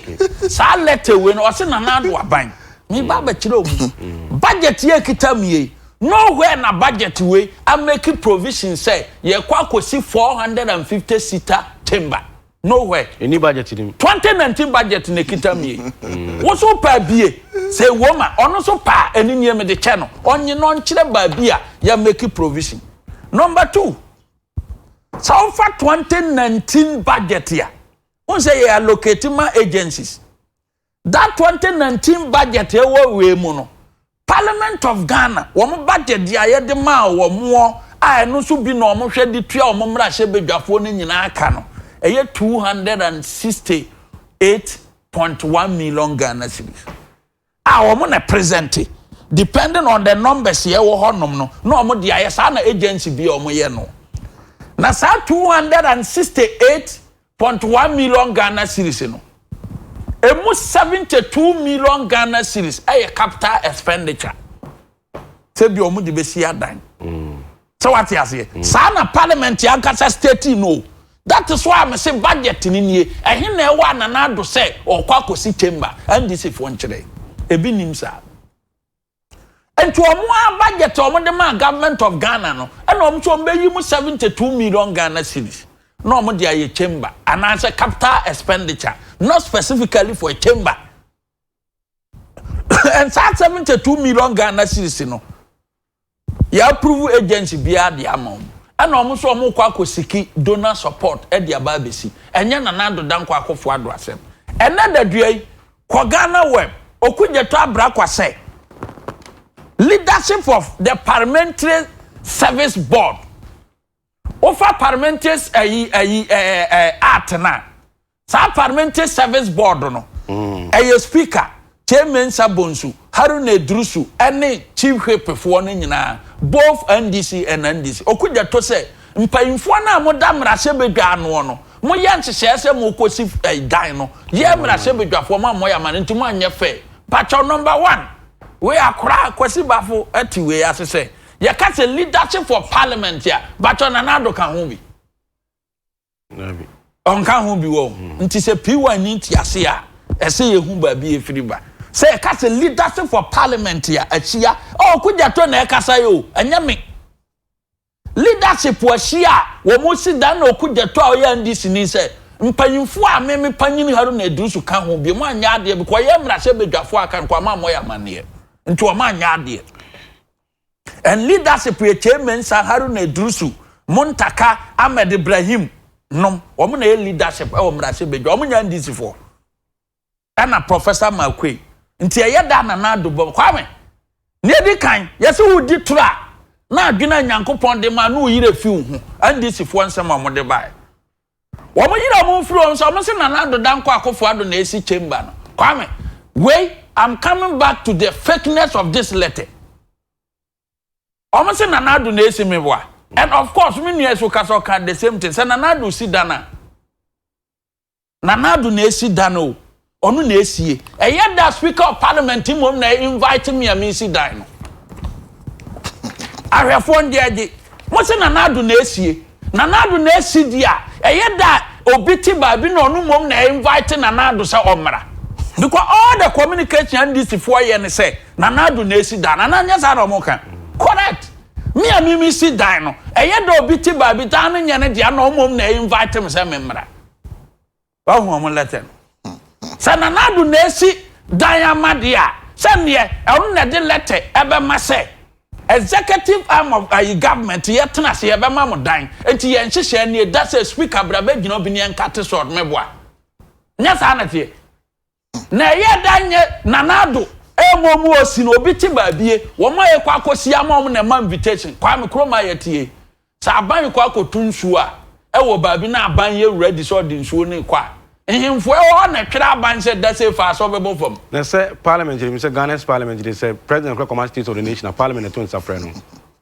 C: saa letter wei no ɔse Nana Addo aban. Meba abɛkyerɛ omu budget yɛ kita mi yɛ nowhere na budget wei a make provision sɛ yɛkɔ akɔsi 450 seater chamber, nowhere.
A: Ɛni budget ni.
C: 2019 budget na ekita mi yi, woso pa bie sɛ ewo ma ɔno nso pa ɛni nie mi de kyɛ no. Ɔnye na ɔnkyerɛ baabi a yɛ make provision. Number two, sɛ ɔfa 2019 budget a n sɛ yɛ allocate ma agencies, that 2019 budget ɛwɔ wei mu no, Parliament of Ghana wɔn budget deɛ a yɛde maa wɔn wɔ a ɛno nso bi na wɔn hwɛ de tua wɔn mmarahyɛ badwafoɔ no nyinaa ka no, ɛyɛ 268.1 million Ghana cedis a wɔn na present. Depending on the numbers yɛ wɔ hɔnom no na wɔn de ayɛ saa na agency bi a wɔn yɛ no. Na saa 268.1 million Ghana cedis no, emu 72 million Ghana cedis ɛyɛ capital expenditure, sɛbi wɔn de bɛsi adan. Sɛ wate aseɛ, saa na parliament ankasa state no. That is why I'm say budget ni nie. Ɛhe na ɛwɔ a Nana Addo sɛ ɔkɔ akɔsi chamber? NDC foɔ nkyerɛ, ebi nim saa. Nti wɔn a budget a wɔn de maa government of Ghana no, ɛna wɔn nso wɔn bɛyi mu 72 million Ghana cedis na wɔn de ayɛ chamber anaasɛ capital expenditure, not specifically for a chamber. And saa 72 million Ghana cedis no, yɛ approve agency biara de ama wɔn, ɛna wɔn nso wɔn kɔ akɔ seek donor support ɛde aba abɛsi. Ɛnyɛ Nana Addo Dankwa Akufo Addo asɛm. Ɛnɛ dadua yi kɔ Ghana web, Okudzeto Ablakwa sɛ leadership of the Parliamentary Service Board, wofa parliamentary ɛyi ɛyi ɛɛ ɛɛ act na saa Parliamentary Service Board no, ɛyɛ Speaker Chairman Sabonsu, Haruna Iddrisu ɛne chief whip foɔ no nyinaa, both NDC and NDC. Okudzeto sɛ mpanyinfoɔ no a moda mmarahyɛbadwa anoɔ no, moyɛ nhyehyɛeɛ sɛ mokɔsi dan no yɛ mmarahyɛbadwafoɔ mo a moyɛ ama no nti moanyɛ fɛ pakyɛw. Number one, wei akora Kwasi Bafo ɛte wei ase sɛ yɛka sɛ leadership for parliament a, pakyɛw, Nana Addo ka ho bi? Ɔnka ho bi wɔ. Nti sɛ P1 ni te ase a, ɛsɛ yɛhu baabi efiri ba sɛ yɛka sɛ leadership for parliament a ahyia. Okudzeto na ɛkasa yi o, ɛnyɛ me. Leadership ahyia a wɔn si dan na Okudzeto a ɔyɛ NDC ni sɛ mpanyinfoɔ a meme panyin Haruna Iddrisu ka ho bi mo anyɛ adeɛ bi kɔ yɛ mmarahyɛ badwafoɔ aka nkɔ ama mo yɛ amanneɛ nti wɔn anyɛ adeɛ. And leadership yɛ Chairman Sa, Haruna Iddrisu, Muntaka, Ahmed Ibrahim nom, wɔn na yɛ leadership ɛwɔ mmarahyɛ badwa. Wɔn nyɛ NDC foɔ ɛna Professor Makwe. Nti ɛyɛ da Nana Addo bɔ. Kwame, nea edi kan yɛsɛ wodi toro a na adwene a Nyankopɔn de ma na oyere fi wo ho. NDC foɔ nsɛm a wɔde bae, wɔn yere wɔn mfiri wɔn nso, wɔn sɛ Nana Addo Dankwa Akufo Addo na esi chamber no. Kwame, wei I'm coming back to the fakeness of this letter. Wɔn sɛ Nana Addo na esi mi boa, and of course mi nua so kasa ɔka the same thing sɛ Nana Addo si dan a Nana Addo na esi dan o, ɔno na esie. Ɛyɛ da Speaker of Parliament mmom na invite me a mi si dan no. Ahwɛfoɔ ndi agye mo sɛ Nana Addo na esie, Nana Addo na esi di a ɛyɛ da. obi te baabi na ɔno mmom na invite Nana Addo sɛ ɔmmra? Because all the communication NDC foɔ yɛ ne sɛ Nana Addo na esi dan. Nana nyɛ saa na ɔmo ka. Correct. Me a mimi si dan no, ɛyɛ dɛ obi te baabi, dan no nyɛ ne dea, na ɔmmom na invite me sɛ memmra. Wahu ɔmo letter no. Sɛ Nana Addo na esi dan ama deɛ a, sɛ neɛ ɛno na ɛde letter ɛbɛma sɛ executive arm of government yɛtena ase, yɛbɛma mo dan, nti yɛn nhyehyɛ nie da sɛ speaker bra bɛgyina obi ne yɛn cut sod. Mɛboa, nyɛ saa na teɛ na ɛyɛ da nyɛ Nana Addo ɛmɔ mu osi na obi te baabie wɔn a yɛkɔ akɔsi ama wɔn na ɛma invitation. Kwame Nkrumah yɛ tie sɛ aban kɔ akɔtu nsuo a ɛwɔ baabi na aban yɛ ready sɛ ɔde nsuo ne kɔ a, nhemfo ɛwɔ hɔ na ɛtwerɛ aban sɛ da sɛ fa sɛ ɔbɛbɔ fam.
A: Na sɛ parliament de sɛ Ghana's parliament de sɛ president kora kɔma State of the Nation a, parliament ɛto nsa frɛ no.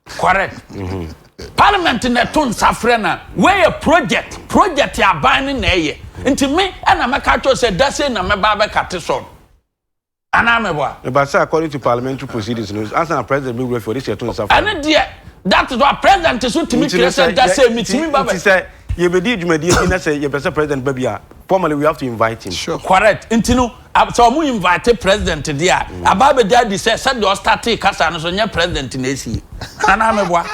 C: Correct, parliament na ɛto nsa frɛ na wɔyɛ project aban ne na ɛyɛ, nti me ɛna mɛka kyerɛ sɛ da sɛ na mɛba abɛcut sod anaa mɛboa.
A: But sɛ according to parliamentary proceedings no, ansa na president bi wura fi ɔde sɛ ɛto nsa frɛ no.
C: Ɛne deɛ, that is why president so tumi kyerɛ sɛ da sɛ mi tumi ba
A: nti
C: bɛ.
A: Sɛ yɛbɛdi dwumadie bi na sɛ yɛpɛ sɛ president ba bi a, formally we have to invite him.
C: Correct, nti no sɛ ɔmo invite president deɛ a, aba abɛdi adi sɛ sɛdeɛ ɔstart kasa no so, nyɛ president na esie anaa mɛboa.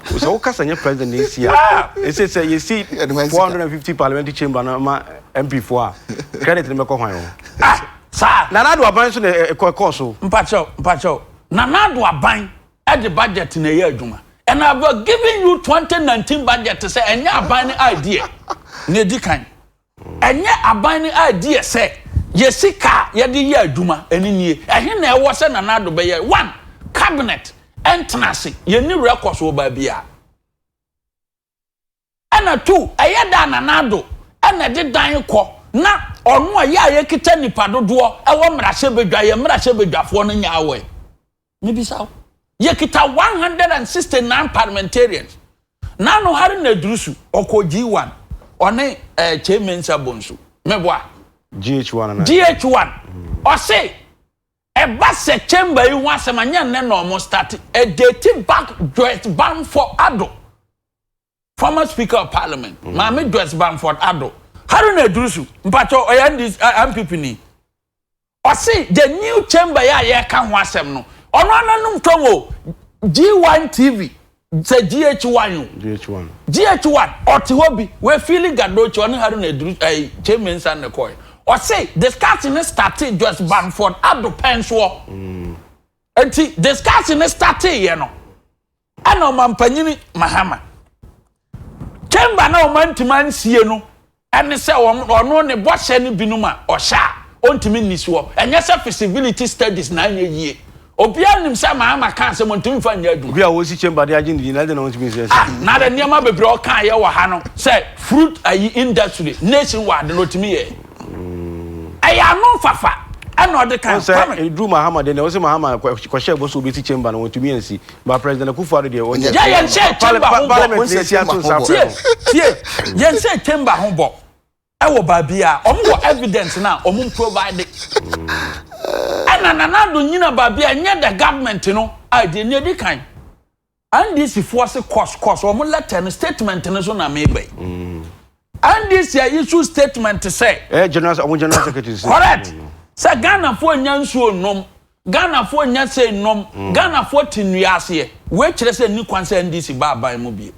A: Sɛ wokasa nyɛ president na esi a, ɛsɛ sɛ yɛsi
B: Yɛde wɔn sika.
A: 450 parliamentary chamber no ma MP foɔ a, credit no bɛkɔ hwan o?
C: Ah, saa.
A: Nana Addo aban so na ɛkɔ so.
C: Mpakyɛw, mpakyɛw, Nana Addo aban ɛde budget na ɛyɛ adwuma, and I have given you 2019 budget sɛ ɛnyɛ aban ne idea na edi kan, ɛnyɛ aban ne idea sɛ yɛsi kaa yɛde yɛ adwuma. Ɛne nie, ɛhe na ɛwɔ sɛ Nana Addo bɛyɛ one cabinet ɛntena ase? Yɛni records wɔ baabi a. Ɛna two, ɛyɛ da Nana Addo ɛna ɛde dan kɔ na ɔno a yɛ a yɛkita nipa dodoɔ ɛwɔ mmarahyɛbadwa, yɛ mmarahyɛbadwafoɔ no nya awɔ mebisa wo, yɛkita 169 parliamentarians. Nano Haruna Iddrisu ɔkɔ G1, ɔne Kyei Mensah Bonsu, meboa?
A: GH1 ana?
C: GH1. Ɔse ɛba sɛ chamber yi ho asɛm anyɛ nnɛ na ɔmo start ɛdate back Joyce Bamford Addo, former speaker of parliament, Maame Joyce Bamford Addo. Haruna Iddrisu, mpakyɛ, ɔyɛ NDC, NPP ni. Ɔse the new chamber yɛ a yɛka ho asɛm no, ɔno ananom tɔm o G1 TV sɛ GH1 o.
A: GH1.
C: GH1, ɔte hɔ bi wefili gadochi, ɔne Haruna Iddrisu, Kyei Mensah ne kɔɛ. Ɔse discussion ne started Joyce Bamford Addo pɛn soɔ, nti discussion ne started yɛ no, ɛna ɔmampanyini Mahama chamber na ɔma ntoma nsie no, ɛne sɛ wɔn ɔno ne bɔhyɛ no binom a ɔhyɛ a ɔntumi nni soɔ. Ɛnyɛ sɛ feasibility studies na anyɛ yie. Obiara nim sɛ Mahama ka asɛm, ɔntumi nfa nyɛ adwuma.
A: Obi a wɔsi chamber de agye ne din na ɛde na wɔntumi nsi
C: Ah, na de nneɛma bebree ɔka yɛ wɔ ha no sɛ fruit ayi industry nation wide na ɔtumi yɛ, ɛyɛ ano fafa ɛna ɔde kan.
A: Sɛ
C: Kwame.
A: Eduru Mahama de na wɔsɛ Mahama kɔhyɛ bɔ so obesi chamber no, wɔntumi ansi, ba President Akufo Addo deɛ ɔnyɛ.
C: Yɛ yɛn hyɛ chamber ho bɔ.
A: Parliament na esi ato nsa
C: tie
A: frɛ no.
C: Tie, yɛn hyɛ chamber ho bɔ ɛwɔ baabi a ɔmo wɔ evidence na ɔmo provide, ɛna Nana Addo nyina baabi a nyɛ the government no a deɛ nea di kan NDC foɔ se cost ɔmo letter no, statement no so na meba yi. NDC a issue statement sɛ
A: Ɛyɛ general, ɔmo general secretary sɛ.
C: Correct, sɛ Ghanafoɔ nya nsuo nom, Ghanafoɔ nya sɛ nom, Ghanafoɔ te nnua aseɛ. Wei kyerɛ sɛ ni kwan sɛ NDC ba aban mu bie.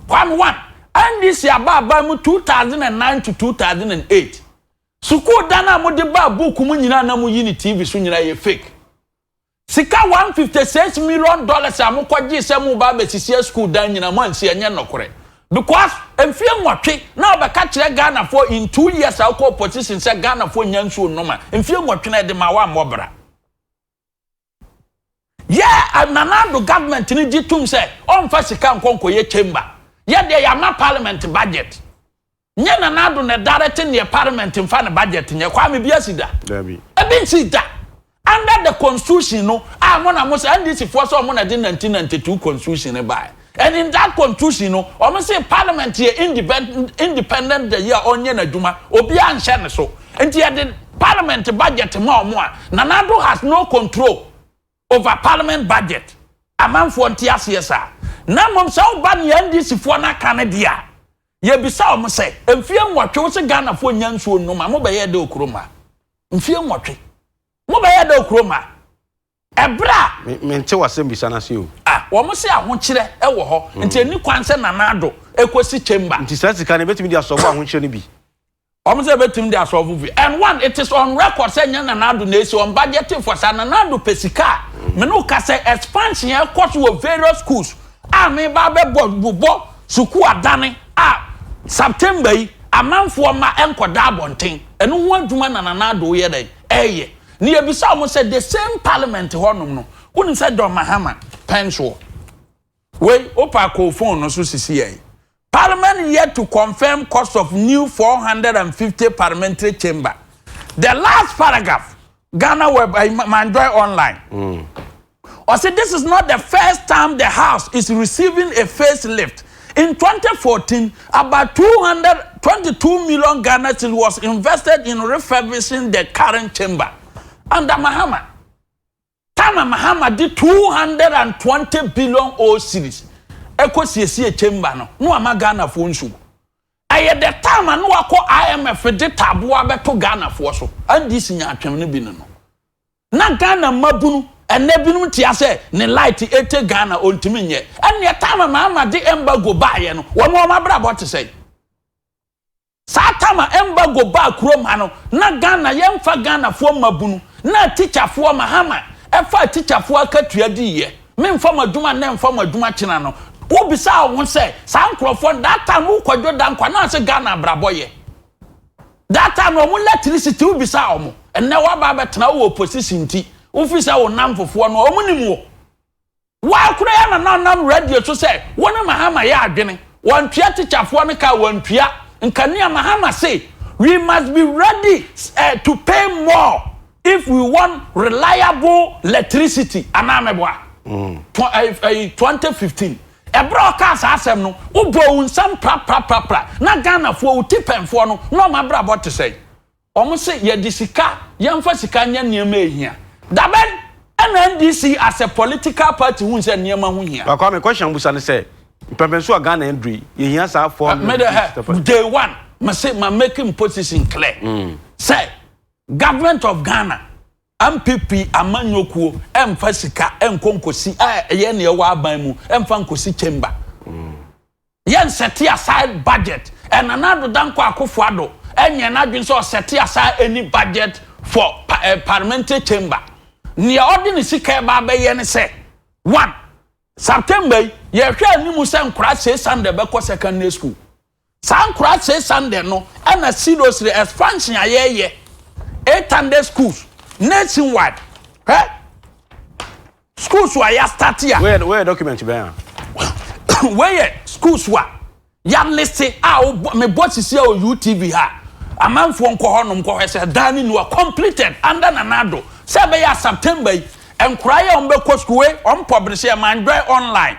C: Kwame, one, NDC aba aban mu 2009 to 2008, sukuu dan a mode ba book mu nyinaa na mo yi ne TV so nyinaa yɛ fake. Sika $156 million a mokɔgye sɛ mo ba abɛsisi sukuu dan nyinaa, mo ansi. Ɛnyɛ nnɔkorɛ, because mfie 8 na ɔbɛka kyerɛ Ghanafoɔ in 2 years a wokɔ opposition sɛ Ghanafoɔ nya nsuo nom a, mfie 8 na ɛde ma woammɔ bra. Yɛ Nana Addo government no gye tom sɛ ɔmfa sika nkɔ nkɔyɛ chamber. Yɛ deɛ yɛama parliament budget, nyɛ Nana Addo na direct neɛ parliament mfa ne budget nyɛ. Kwame, bi asi da?
A: Dabi.
C: Ebi nsi da. Under the constitution no a mo na mo sɛ NDC foɔ sɛ ɔmo na de 1992 constitution no baa, and in that constitution no, ɔmo sɛ parliament yɛ independent de yɛ a ɔnyɛ n'adwuma, obiara nhyɛ ne so. Nti yɛde parliament budget ma ɔmo a, Nana Addo has no control over parliament budget. Amanfoɔ nte aseɛ saa. Na mmom sɛ woba nea NDC foɔ no aka no deɛ a Yɛbisa wɔn sɛ, mfeɛ 8 wo se Ghanafoɔ nnya nsuo nnom a, mobɛyɛɛ dɛ wɔ kurom ha? Mfeɛ 8. Mobɛyɛɛ dɛ wɔ kurom ha? Ɛberɛ a.
A: Me, mente w'asɛmbisa no ase o.
C: A, wɔn se ahokyerɛ wɔ hɔ, nti ɛnni kwan sɛ Nana Addo kɔsi chamber.
A: Nti saa sika no, yɛbɛtumi de asɔlvo ahokyerɛ no bi?
C: Wɔn sɛ yɛbɛtumi de asɔlvo bi. And one, it is on record sɛ ɛnyɛ Nana Addo na esi, wɔn budgeting for saa. Nana Addo pɛ sika a, me ne wo ka sɛ expansion a ɛkɔ so wɔ various schools a meba abɛbɔ, bobɔ sukuu adane a September yi, amanfoɔ mma nkɔda abɔnten. Ɛno ho adwuma na Nana Addo yɛ dɛn? Ɛreyɛ. Na yɛbisa wɔn sɛ the same parliament hɔ nom no, wonim sɛ John Mahama pɛn soɔ. Wei, wopa kɔɔ phone no so sisi yɛn. Parliament yet to confirm cost of new 450 parliamentary chamber. The last paragraph, Ghana Web, Manjoy Online. Ɔse this is not the first time the house is receiving a facelift. In 2014, about 222 million Ghana cedis was invested in refurbishing the current chamber. Under Mahama, Tama Mahama de 220 billion old cedis ɛkɔ siesie chamber no, no ama Ghanafoɔ nsuo. Ɛyɛ the time a no wakɔ IMF de taboa bɛto Ghanafoɔ so. NDC nya atwem no bi no no. Na Ghana mmabunu, ɛnɛ binom tia sɛ ne light ete Ghana ontumi nyɛ. Ɛnneɛ time a Mahama de embargo baayɛ no, wɔn wɔn abrabɔ te sɛ. Saa time a embargo baa kurom ha no, na Ghana yɛmfa Ghanafoɔ mmabunu, na tikyafoɔ Mahama ɛfa tikyafoɔ akatua diiɛ. Memfa mo adwuma nnɛ mfa mo adwuma kyena no. Wobisa wo ho sɛ, saa nkurɔfoɔ that time wokɔdwo da nkwa na ase Ghana abrabɔ yɛ. That time no wɔn electricity wobisa wɔn. Ɛnnɛ woaba abɛtena wowɔ opposition nti, wofi sɛ wo nnamfofoɔ no wɔn nim wo. Woakora yɛ na na nam radio so sɛ wo ne Mahama yɛ adwene. Wɔntua tikyafoɔ no ka, wɔntua. Nkanea Mahama se we must be ready to pay more if we want reliable electricity. Anaa mɛboa? 2015. Ɛberɛ a ɔkaa saa asɛm no, wobɔɔ wo nsam prapraprapra. Na Ghanafoɔ, wo tipɛnfoɔ no, na wɔn abrabɔ te sɛn? Wɔn se yɛde sika, yɛmfa sika nyɛ nneɛma a ehia. Dabɛn ɛna NDC as a political party hu sɛ nneɛma ho hia?
A: But Kwame, question a wobusa ne sɛ, mpɛmpɛnso a Ghana aduru yi, yɛhia saa 450
C: Me de hɛ, day one, me se ma making position clear sɛ government of Ghana, NPP amanyɔkuo ɛmfa sika ɛnkɔ nkosi a ɛyɛ nea ɛwɔ aban mu ɛmfa nkosi chamber. Yɛn set aside budget. And Nana Addo Dankwa Akufo-Addo ɛnyɛ n'adwene sɛ ɔset aside any budget for parliamentary chamber. Nea ɔde ne sika ɛba abɛyɛ ne sɛ, one, September yi, yɛhwɛ anim sɛ nkora 600 bɛkɔ secondary school. Saa nkora 600 no, ɛna seriously expansion a yɛyɛ 800 schools nationwide. Hɛ? Schools a yɛastart a.
A: Where document bɛn a?
C: Weyɛ schools a yɛalist a mebɔ sisi a wɔ UTV ha. Amanfoɔ nkɔ hɔnom nkɔhwɛ sɛ dan ne nua completed under Nana Addo. Sɛ ɛbɛyɛ a September yi, nkora yɛ wɔn bɛkɔ school wei, wɔn publish yɛ Manjoy online.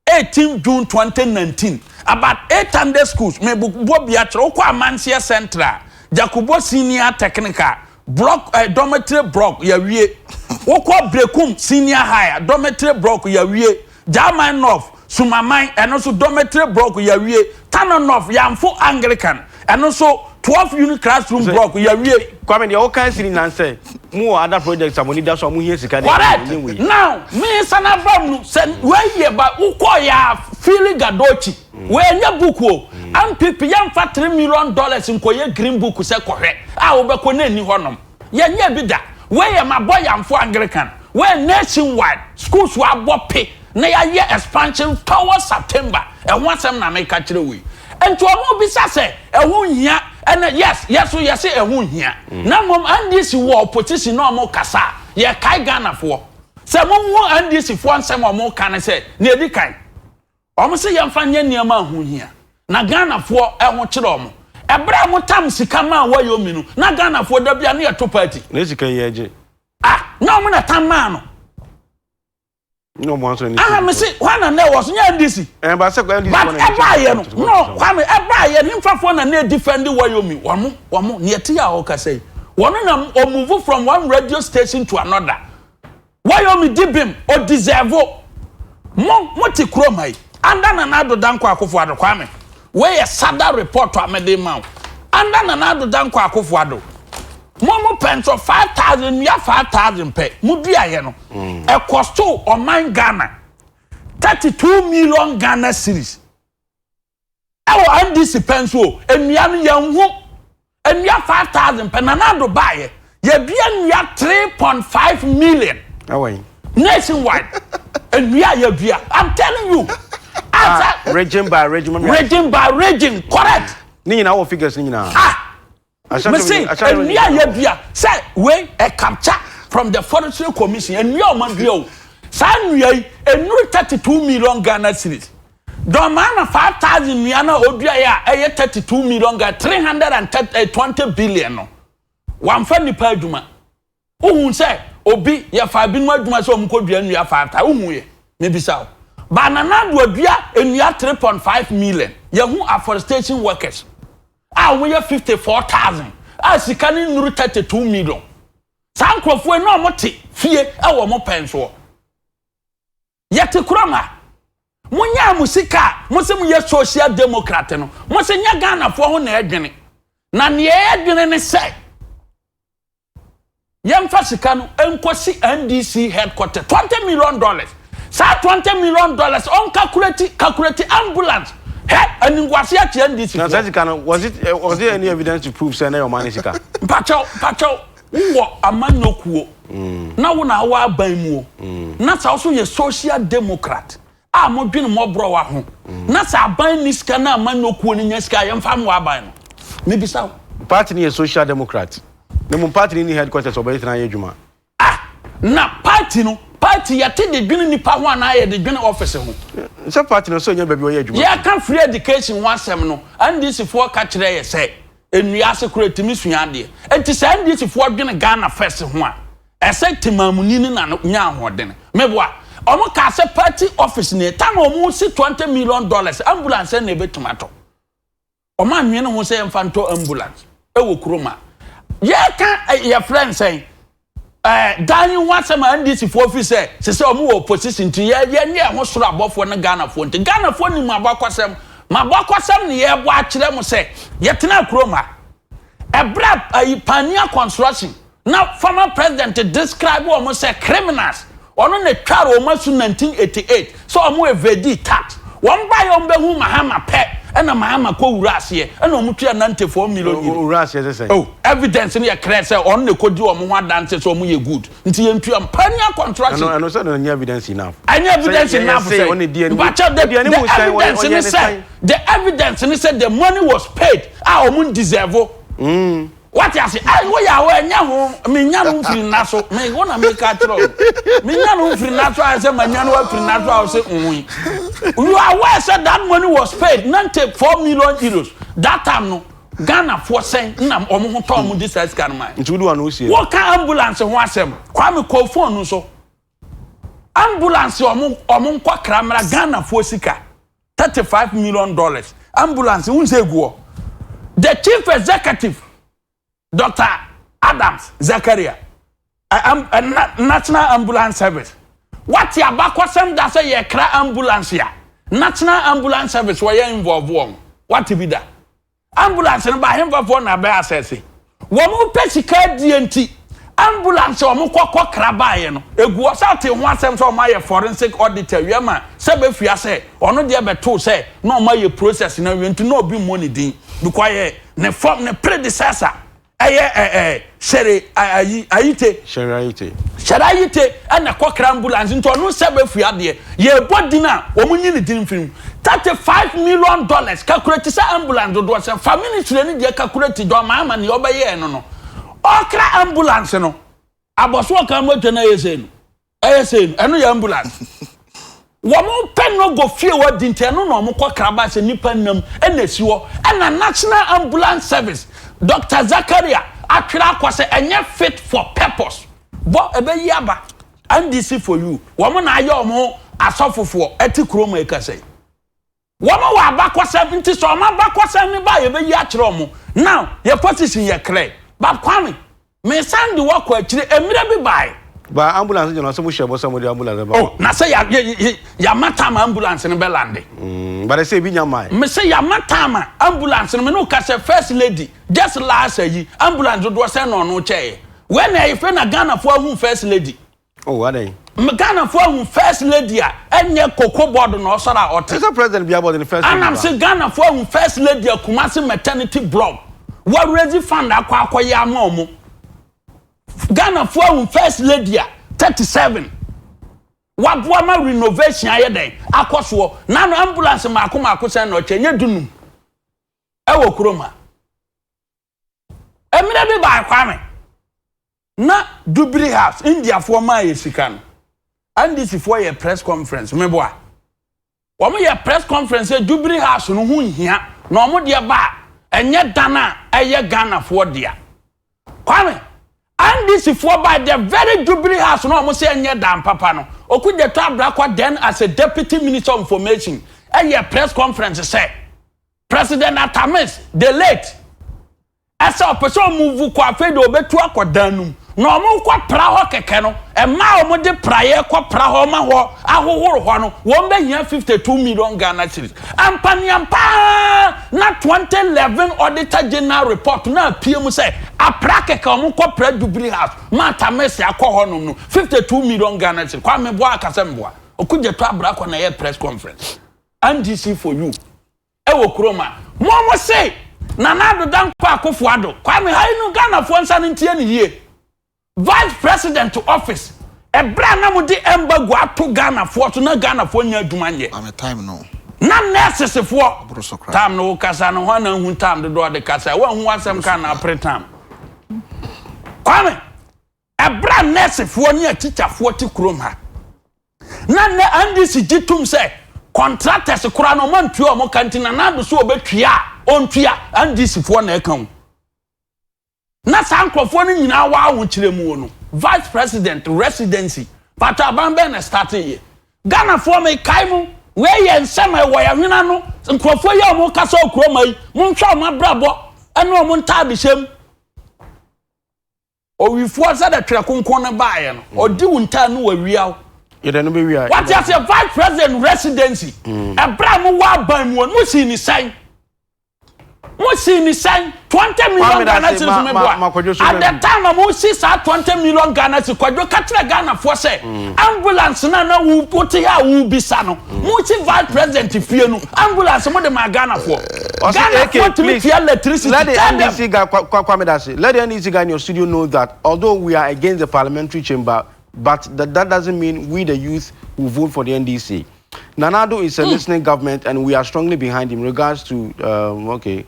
C: 18 June 2019, about 800 schools, me bɔ bi akyerɛ, wokɔ Amanseɛ Central, Jakubo Senior Technical, block, dormitory block, yɛwie. Wokɔ Brekum Senior High, dormitory block, yɛwie. German North, Sumaman, ɛno nso dormitory block, yɛwie. Tano North, Yamfo Anglican, ɛno nso 12 unit classroom block, yɛwie.
A: Kwame, deɛ woka siri nan sɛ, mo wɔ other projects a mo ni da so a mo hia sika de
C: Correct.
A: ɛnyɛ wei.
C: Now, me sana bam no, sɛ wei yɛ ba, wokɔ yɛ Fili Gadochi, wei nyɛ book o. NPP yɛmfa $3 million nkɔyɛ green book sɛ kɔhwɛ a wobɛkɔ na ɛni hɔnom. Yɛnyɛ bi da. Wei yɛ mabɔ Yamfo Anglican. Wei nationwide schools wabɔ pe na yɛayɛ expansion towards September. Ɛho asɛm na meka kyerɛ wei. Nti ɔmo bisa sɛ ɛho nhia ɛna yes, yɛso yɛse ɛho nhia. Na mmom NDC wɔ opposition na ɔmo kasa a, yɛkae Ghanafoɔ. Sɛ monhu NDC foɔ nsɛm a ɔmo ka ne sɛ, nea edi kan, ɔmo sɛ yɛmfa nyɛ nneɛma a ho hia. Na Ghanafoɔ ɛho kyerɛ ɔmo. Ɛberɛ a mo tam sika maa Woyome no, na Ghanafoɔ da bia ne yɛto party.
A: Na sika yi agye.
C: Ah, na ɔmo na tam maa no.
A: Na ɔmo asɔ ne
C: Aha, me se, hwan na na ɛwɔ so? Nyɛ NDC.
A: Ba sɛ NDC
C: But
A: foɔ na ɛkyɛ
C: ɛbaayɛ no,
A: kɔtɔ
C: no, Kwame, ɛbaayɛ ne mfafoɔ na na defend Woyome. Wɔn, wɔn, nea ɛte a ɔkasa yi. Wɔn na ɔmove from one radio station to another. Woyome di bim, o deserve. Mo, mo te kurom ha yi. Under Nana Addo Dankwa Akufo-Addo, Kwame. Wei yɛ sada report a mede ma wo. Under Nana Addo Dankwa Akufo Addo, mo mo pɛ nso 5,000 nnua 5,000 pɛ mo duaeɛ no, ɛkɔstoo ɔman Ghana 32 million Ghana cedis. Ɛwɔ NDC pɛ nso o, nnua no yɛnhu. Nnua 5,000 pɛ, Nana Addo baeɛ, yɛdua nnua 3.5 million.
A: Ɛwɔ yi.
C: Nationwide. Nnua a yɛdua. I'm telling you.
A: Ah, region by region.
C: Region by region, correct.
A: Ne nyinaa wɔ figures ne nyinaa.
C: Ah, mese nnua a yɛdua sɛ wei ɛ capture from the forestry commission nnua a wɔn adua o saa nnua yi nnuru 32 million Ghana cedis. Dɔmaa na 5,000 nnua no a ɔduaeɛ a ɛyɛ 32 million Ghana 320 billion no wamfa nnipa adwuma. Wohu sɛ obi yɛfaa binom adwuma sɛ wɔn kɔdua nnua 5,000 wohu yɛ mebisa wo. Ba Nana Addo adua nnua 3.5 million yɛhu afforestation workers a wɔyɛ 54,000 a sika no nnuru 32 million. Saa nkurɔfoɔ yi na wɔte fie wɔ wɔn pɛn soɔ. Yɛte kurom ha. Monyaa mo sika a mose moyɛ social democrat no, mose nyɛ Ghanafoɔ ho na ɛdwene. Na nea ɛdwene ne sɛ yɛmfa sika no nkɔsi NDC headquarter 20 million dollars. Saa 20 million dollars ɔnkakurati kakurati ambulance hɛ animguase akye NDC
A: Na saa sika no was it eh, was there any evidence to prove sɛ na yɛ ɔman ne sika?
C: Mpakyɛw mpakyɛw wowɔ amanyɔ kuo na wo na wowɔ aban mu o na sɛ wo so yɛ social democrat a modwene mmɔborɔwa ho na sɛ aban ni sika na amanyɔ kuo no nya sika a yɛmfa mmoa aban no mebisa wo.
A: Party no yɛ social democrat na mmom party no nni headquarters a wɔbɛtena ayɛ adwuma.
C: Ah na party no party yɛte de dwene nipa ho anaa yɛde dwene office ho?
A: Sɛ party no sɛ ɔnya baabi ɔyɛ adwuma.
C: Yɛka free education ho asɛm no NDC foɔ ka kyerɛ yɛ sɛ nnua ase koraa ɛtumi sua adeɛ. Enti sɛ NDC foɔ dwene Ghana first ho a, ɛsɛ temamuni no na nya ahoɔdene. Meboa? Wɔn kaa sɛ party office nie, ta na wɔn si 20 million dollars, ambulance sɛn na ɛbɛtumi atɔ? Wɔn annwene ho sɛ yɛmfa ntɔ ambulance ɛwɔ kurom a yɛka yɛfrɛ no sɛn ɛɛ dan yi ho asɛm a NDC foɔ fi sɛ sɛ sɛ wɔn wɔ opposition nti yɛ yɛnyɛ ɛho soro abɔfoɔ ne Ghanafoɔ nti Ghanafoɔ nim abakɔsɛm ma abakɔsɛm ne yɛbɔ akyerɛ mo sɛ yɛtena kurom ha ɛberɛ a ayi Pioneer Construction na former president describe wɔn sɛ criminals ɔno na tware wɔn asu 1988 sɛ wɔn evade tax wɔn ba yɛ wɔn bɛhu Mahama pɛ ɛna Mahama kɔ wura aseɛ ɛna wɔn tua 94 million euro.
A: Wura aseɛ sɛ sɛn?
C: Oh, evidence no yɛ clear sɛ ɔno na ɛkɔdi wɔn ho adanse sɛ wɔn yɛ good nti yɛn tua Pioneer Construction.
A: Ɛno ɛno sɛ no nyɛ evidence enough.
C: Ɛnyɛ evidence enough sɛ mpakyɛ the the evidence ne sɛ the evidence ne sɛ the money was paid a wɔn deserve. Mm. Wate ase? Ai, woyɛ a ɛnyɛ ho, menya no mfiri nna so. Me, wo na meka kyerɛ wo. Menya no mfiri nna so ayɛ sɛ manya no afiri nna so a wo se nwoe. You are aware sɛ that money was paid, 94 million euros. That time no, Ghana foɔ sɛn na wɔn ho tɔ wɔn de saa sika no mae.
A: Nti wode w'ano sie.
C: Woka ambulance ho asɛm, Kwame kɔ phone no so. Ambulance wɔn wɔn nkɔ kramra Ghana foɔ sika. 35 million dollars ambulance n sɛ egu hɔ the chief executive Dr. Adams Zakaria uh, National Ambulance Service wate abakɔsɛm da sɛ yɛkra ambulance a National Ambulance Service wɔyɛ involve wɔn wate bi da Ambulance no ba ahemfafoɔ na abɛ asɛse wɔn pɛ sika adie nti ambulance a wɔn kɔ kɔ kra baeɛ no egu hɔ sɛ ɔte ho asɛm sɛ wɔn ayɛ forensic audit awie ma sɛ bɛfua sɛ ɔno deɛ bɛtoo sɛ na wɔn ayɛ process no awie nti na obi mmɔ ne din because ɔyɛ ne fam ne predecessor Ɛyɛ ɛ ɛ Shere ayi Ayite.
A: Shere Ayite.
C: Shere Ayite ɛna ɛkɔ kra ambulance nti ɔno sɛ bɛfua adeɛ yɛbɔ din a wɔn nyi ne din mfiri mu 35 million dollars kakurati sɛ ambulance dodoɔ sɛ fa ministry no deɛ kakurati John Mahama nea ɔbɛyɛɛ no no ɔkra ambulance no abɔso ɔka mu atwa no ɛyɛ sɛ no ɛyɛ sei no ɛno yɛ ambulance wɔn pɛ no go fie wɔ di nti ɛno na wɔn kɔ kraba sɛ nipa nam ɛna esi hɔ ɛna National Ambulance Service Dr Zakaria atwerɛ akɔ sɛ ɛnyɛ fit for purpose bɔ ɛbɛyi aba NDC for you wɔn na ayɛ wɔn asɔfofoɔ ɛte kurom ɛkasa yi. Wɔn wɔ abakɔsɛm nti sɛ wɔn abakɔsɛm no ba a yɛbɛyi akyerɛ wɔn. Now yɛ position yɛ clear. But Kwame, mesan de wo akɔ akyire, mmerɛ bi bae.
A: Ba ambulance gyina hɔ sɛ mo hyɛ bɔ sɛ mo de ambulance bɛba.
C: Oh, na sɛ ya yɛ yɛ yɛama time ambulance no bɛ lande.
A: Mm, But ɛsɛ ebi nya mae.
C: Me se yama time a ambulance no me ne wo ka sɛ first lady just last ayi ambulance dodoɔ sɛn na ɔno kyɛɛ wei na ɛyɛ fɛ na Ghanafoɔ ahu first lady.
A: Oh adɛn.
C: Ghanafoɔ ahu first lady a ɛnyɛ cocoa board na ɔsɔre a ɔte.
A: Ɛsɛ president bia bɔ de ne first lady ba.
C: Anam se Ghanafoɔ ahu first lady a Kumasi maternity block wa raise fund akɔ akɔyɛ ama ɔmo. Ghanafoɔ ahu first lady a 37. Waboa ma renovation ayɛ dɛn akɔ soɔ. Nano ambulance mmaako mmaako sɛn na ɔkyɛ nyɛ dunum ɛwɔ kurom ha. Mmerɛ bi baa Kwame na Dubiri House Indiafoɔ maa yɛ sika no NDC foɔ yɛ press conference meboa wɔn yɛ press conference sɛ Jubilee House no ho nhia na wɔn deɛ ba a ɛnyɛ dan a ɛyɛ Ghanafoɔ dea. Kwame, NDC foɔ ba the very Jubilee House no a wɔn sɛ ɛnyɛ dan papa no, Okudzeto Ablakwa then as a deputy minister of information ɛyɛ press conference sɛ President Atta Mills, the late, Ɛsɛ ɔpɛ sɛ ɔmuvu kɔ afei deɛ ɔbɛtu akɔ dan no mu na ɔmo kɔ pra hɔ kɛkɛ no mmaa a ɔmo de praeɛ kɔ pra hɔ ma hɔ ahohoro hɔ no wɔn bɛhia 52 million Ghana cedis ampaneampa ara na 2011 Auditor General report no apue mu sɛ apra kɛkɛ ɔmo kɔ pra Jubilee House ma Atamese akɔ hɔ nom no 52 million Ghana cedis Kwame boa akasɛ mboa Okudzeto Abrako na ɛyɛ press conference NDC for you. Ɛwɔ kurom a mo mo se Nana Addo Dankwa Akufo Addo Kwame ha yi no Ghanafoɔ nsa no ntie no yie Vice President office ɛberɛ a na mo de embargo ato Ghanafoɔ so na Ghanafoɔ nnya adwuma nyɛ
B: Kwame time no.
C: Na nurses foɔ
B: Aboro so koraa.
C: Time no wo kasa no hwan na ahu time dodoɔ ɔde kasa woanhu w'asɛm ka na apere time Kwame Ɛberɛ a nɛɛsefoɔ ne atikyafoɔ te kurom ha, na nnɛ NDC gye tom sɛ contractors koraa no ɔma ntua wɔn ka nti Nana Addo sɛ ɔbɛtua a ɔntua, NDC foɔ na ɛka o. Na saa nkurɔfoɔ no nyinaa wɔ ahokyerɛ mu no, Vice President residency, patɔ aban bɛn na starte yɛ? Ghanafoɔ mekae mo, wei yɛ nsɛm a ɛwɔ yɛn hwene ano, nkurɔfoɔ yi a wɔkasa wɔ kurom ha yi, monhwɛ wɔn abrabɔ ne wɔn ntaadehyɛ mu. Owifoɔ sɛdeɛ twerɛ kronkron no baeɛ no, ɔdi wo ntaa no wawia wo.
A: Yɛdɛ no bɛwia.
C: Wate aseɛ vice president residency. Ɛberɛ a mowɔ aban mu no, mo sii ne sɛn? Mo sii ne sɛn? 20 million Ghana cedis me boa. At the time a mo si saa 20 million Ghana cedis, Kwadwo ka kyerɛ Ghanafoɔ sɛ ambulance no a na wote hɔ a wobisa no, mo si vice president fie no, ambulance mo de maa Ghanafoɔ.
A: Ɔse
C: AK
A: please let the NDC guy Kwame Dase let the NDC guy in your studio know that although we are against the parliamentary chamber but that, that doesn't mean we the youth will vote for the NDC. Nana Addo is a listening government and we are strongly behind him regards to um, okay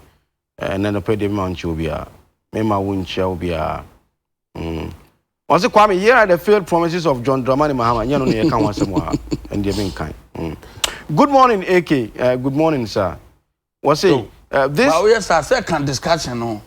A: ɛnɛ no pɛ de ma nkyɛ obiara mema wo nkyɛ obiara mm. Ɔse Kwame here are the failed promises of John Dramani Mahama nyɛ no na yɛka ho asɛm wɔ ha ɛndeɛ menkan mm. Good morning AK uh, good morning sir Wɔse uh, this.
C: Ba woyɛ saa sɛ ka discussion no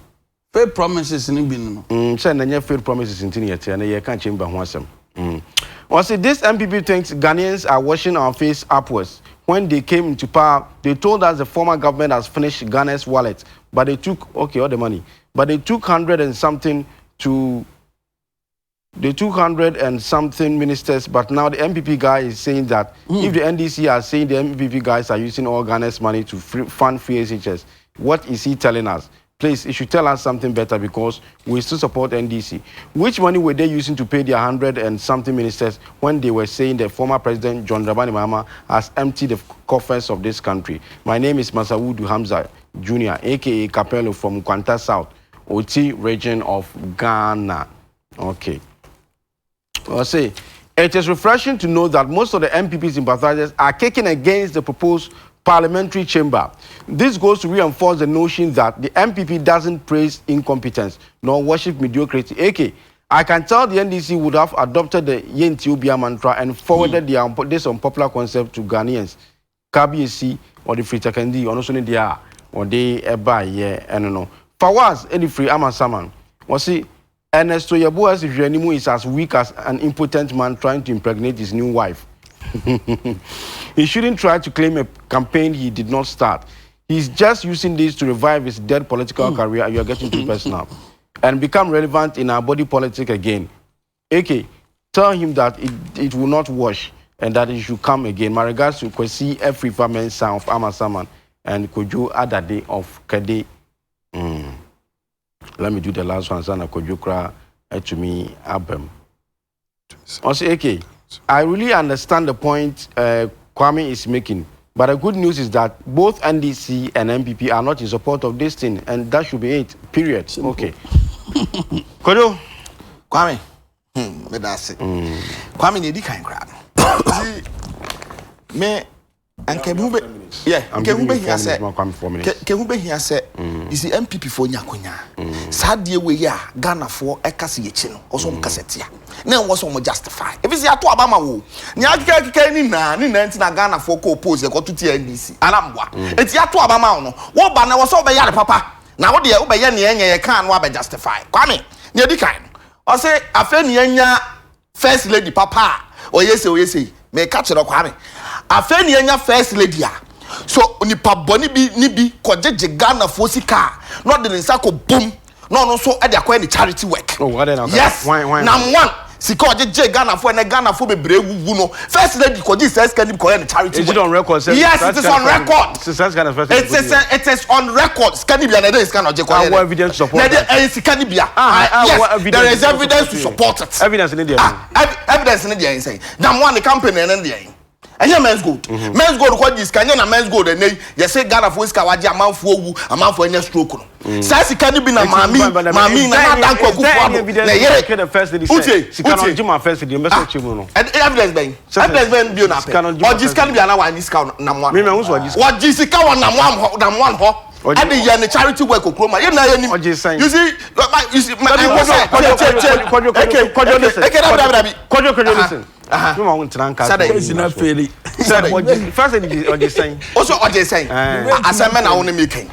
C: failed promises no bi no no.
A: Mm, sɛ na nyɛ failed promises nti na yɛte ɛnɛ yɛka chamber ho asɛm mm. Wɔse this NPP thinks Ghanaians are washing our face upwards when they came into power they told us the former government has finished Ghana's wallet but they took okay all the money but they took hundred and something to the 200 and something ministers, but now the MPP guy is saying that mm. if the NDC are saying the MPP guys are using all Ghana's money to free, fund free SHS, what is he telling us? Please, he should tell us something better because we still support NDC. Which money were they using to pay their 100 and something ministers when they were saying that former President John Dramani Mahama has emptied the coffers of this country? My name is Masawudu Hamza Jr., aka Capello from Kwanta South, Oti region of Ghana. Okay. I'll say, it is refreshing to know that most of the MPP sympathizers are kicking against the proposed parliamentary chamber. This goes to reinforce the notion that the MPP doesn't praise incompetence nor worship mediocrity. AK, I can tell the NDC would have adopted the Yentiobia mantra and forwarded mm. their, this unpopular concept to Ghanaians. Kabiyesi, ɔde firi Takandi, ɔno nso ne deɛ a ɔde baeɛ ɛno no. Fawaz de firi Amasaman, ɔse, Ernesto Yeboah Hwehwɛanimu is as weak as an impotent man trying to impregnate his new wife. He shouldn't try to claim a campaign he did not start. He's just using this to revive his dead political career, you are getting too personal, and become relevant in our body politic again. AK, tell him that it, it will not wash. and that he should come again. My regards to Kwesi Afrifa Mensah of Amasaman and Kojo Adade of Kade. Let me do the last one, Sana Kojo Kra to me Abem. Ɔse AK, I really understand the point Kwame is making, but the good news is that both NDC and NPP are not in support of this thing and that should be it, period. Simple. Okay. Kojo.
B: Kwame, meda ase. Kwame, ne edi kan koraa no. See, me nka ehu bɛ yeah nka ehu bɛ hia sɛ nka ehu bɛ hia sɛ you see NPP foɔ nya akonya saa deɛ wei yi a Ghana foɔ ɛka sɛ yɛkyi no ɔsɛ wɔn kasa tia na ɛwɔ sɛ wɔn justify efi sɛ yɛato aba ma wo nea akeka akeka ne nyinaa ne nyinaa nti na Ghana foɔ kɔ oppose yɛkɔto tia NDC ana mboa eti yɛato aba ma wo no woba na ɛwɔ sɛ wobɛyare papa na wo deɛ wobɛyɛ nea ɛnyɛ yɛ kan no abɛ justify. Kwame, nea edi kan no ɔsɛ afei nea nya First lady papa a ɔyɛ sei ɔyɛ sei meka kyerɛ Kwame afei ne yɛnya first lady a so nipa bɔne bi ne bi kɔgyegye Ghanafoɔ sika a na ɔde ne nsa kɔ bom na ɔno nso de akɔyɛ ne charity work.
A: Oh, adɛn na ɔka?
B: Yes,
A: Why, why?
B: nam one sika ɔgyegye Ghanafoɔ ɛnɛ Ghanafoɔ bebree wuwu no first lady kɔgye saa sika no bi kɔyɛ ne charity
A: Is
B: work.
A: it on record? Sɛ,
B: Yes,
A: saa
B: it is
A: sika
B: on
A: no first-
B: record.
A: Sɛ saa sika no first lady
B: It is
A: kɔgye yɛ.
B: it is on record. Sika ni bia na ɛdɛ sika na ɔgye kɔyɛ
A: Ah, what evidence to support
B: Na ɛdɛ
A: that?
B: ɛyɛ sika ni bia.
A: Ah, ah,
B: Yes,
A: what evidence
B: there is
A: to
B: evidence to
A: support
B: support it.
A: Evidence ni deɛ.
B: Ah, evidence ni deɛ nsɛn. Na mo a ne company ne deɛ. Ɛnyɛ Men's Gold. Men's Gold kɔ gye sika nyɛ na Men's Gold ɛnɛ yi yɛsɛ Ghana fo sika wagye amanfoɔ wu amanfoɔ anya stroke no. Saa sika ni bi na maame maame na na Danko
A: Is there any
B: Akufo-Addo
A: evidence
B: na
A: to
B: yere.
A: secure the first lady
B: Utie,
A: sɛ sika no
B: utie.
A: ɔgye ma first lady mbɛsɛ ɔkyɛ mu no.
B: Evidence bɛn?
A: Sɛ-
B: Evidence bɛn bio na
A: sika
B: apɛ?
A: no ɔgye ma
B: Ɔgye
A: first
B: sika no bi ana wanye sika wɔ nam one
A: Me, me, ho so ɔgye sika.
B: Wɔgye sika wɔ nam one hɔ nam one hɔ.
A: Ɔgye-
B: Ɛde yɛ ne charity work okuro ma yɛn na yɛ nim.
A: Ɔgye sɛn?
B: You see, you see, ma
A: Dabi,
B: ɛwɔ
A: Kwadwo,
B: sɛ
A: Kwadwo,
B: tie tie tie.
A: Kwadwo, Kwadwo,
B: Eke
A: Kwadwo,
B: eke
A: listen.
B: eke dabi dabi dabi.
A: Kwadwo, Kwadwo,
B: Aha,
A: listen.
B: aha.
A: Me ma wo ntena nka.
B: Sɛ dɛn?
C: Case na faili.
B: Sɛ dɛn?
A: Ɔgye first lady ɔgye sɛn?
B: O so ɔgye sɛn?
A: Eh.
B: Asɛm bɛ na wo ne mi kɛn.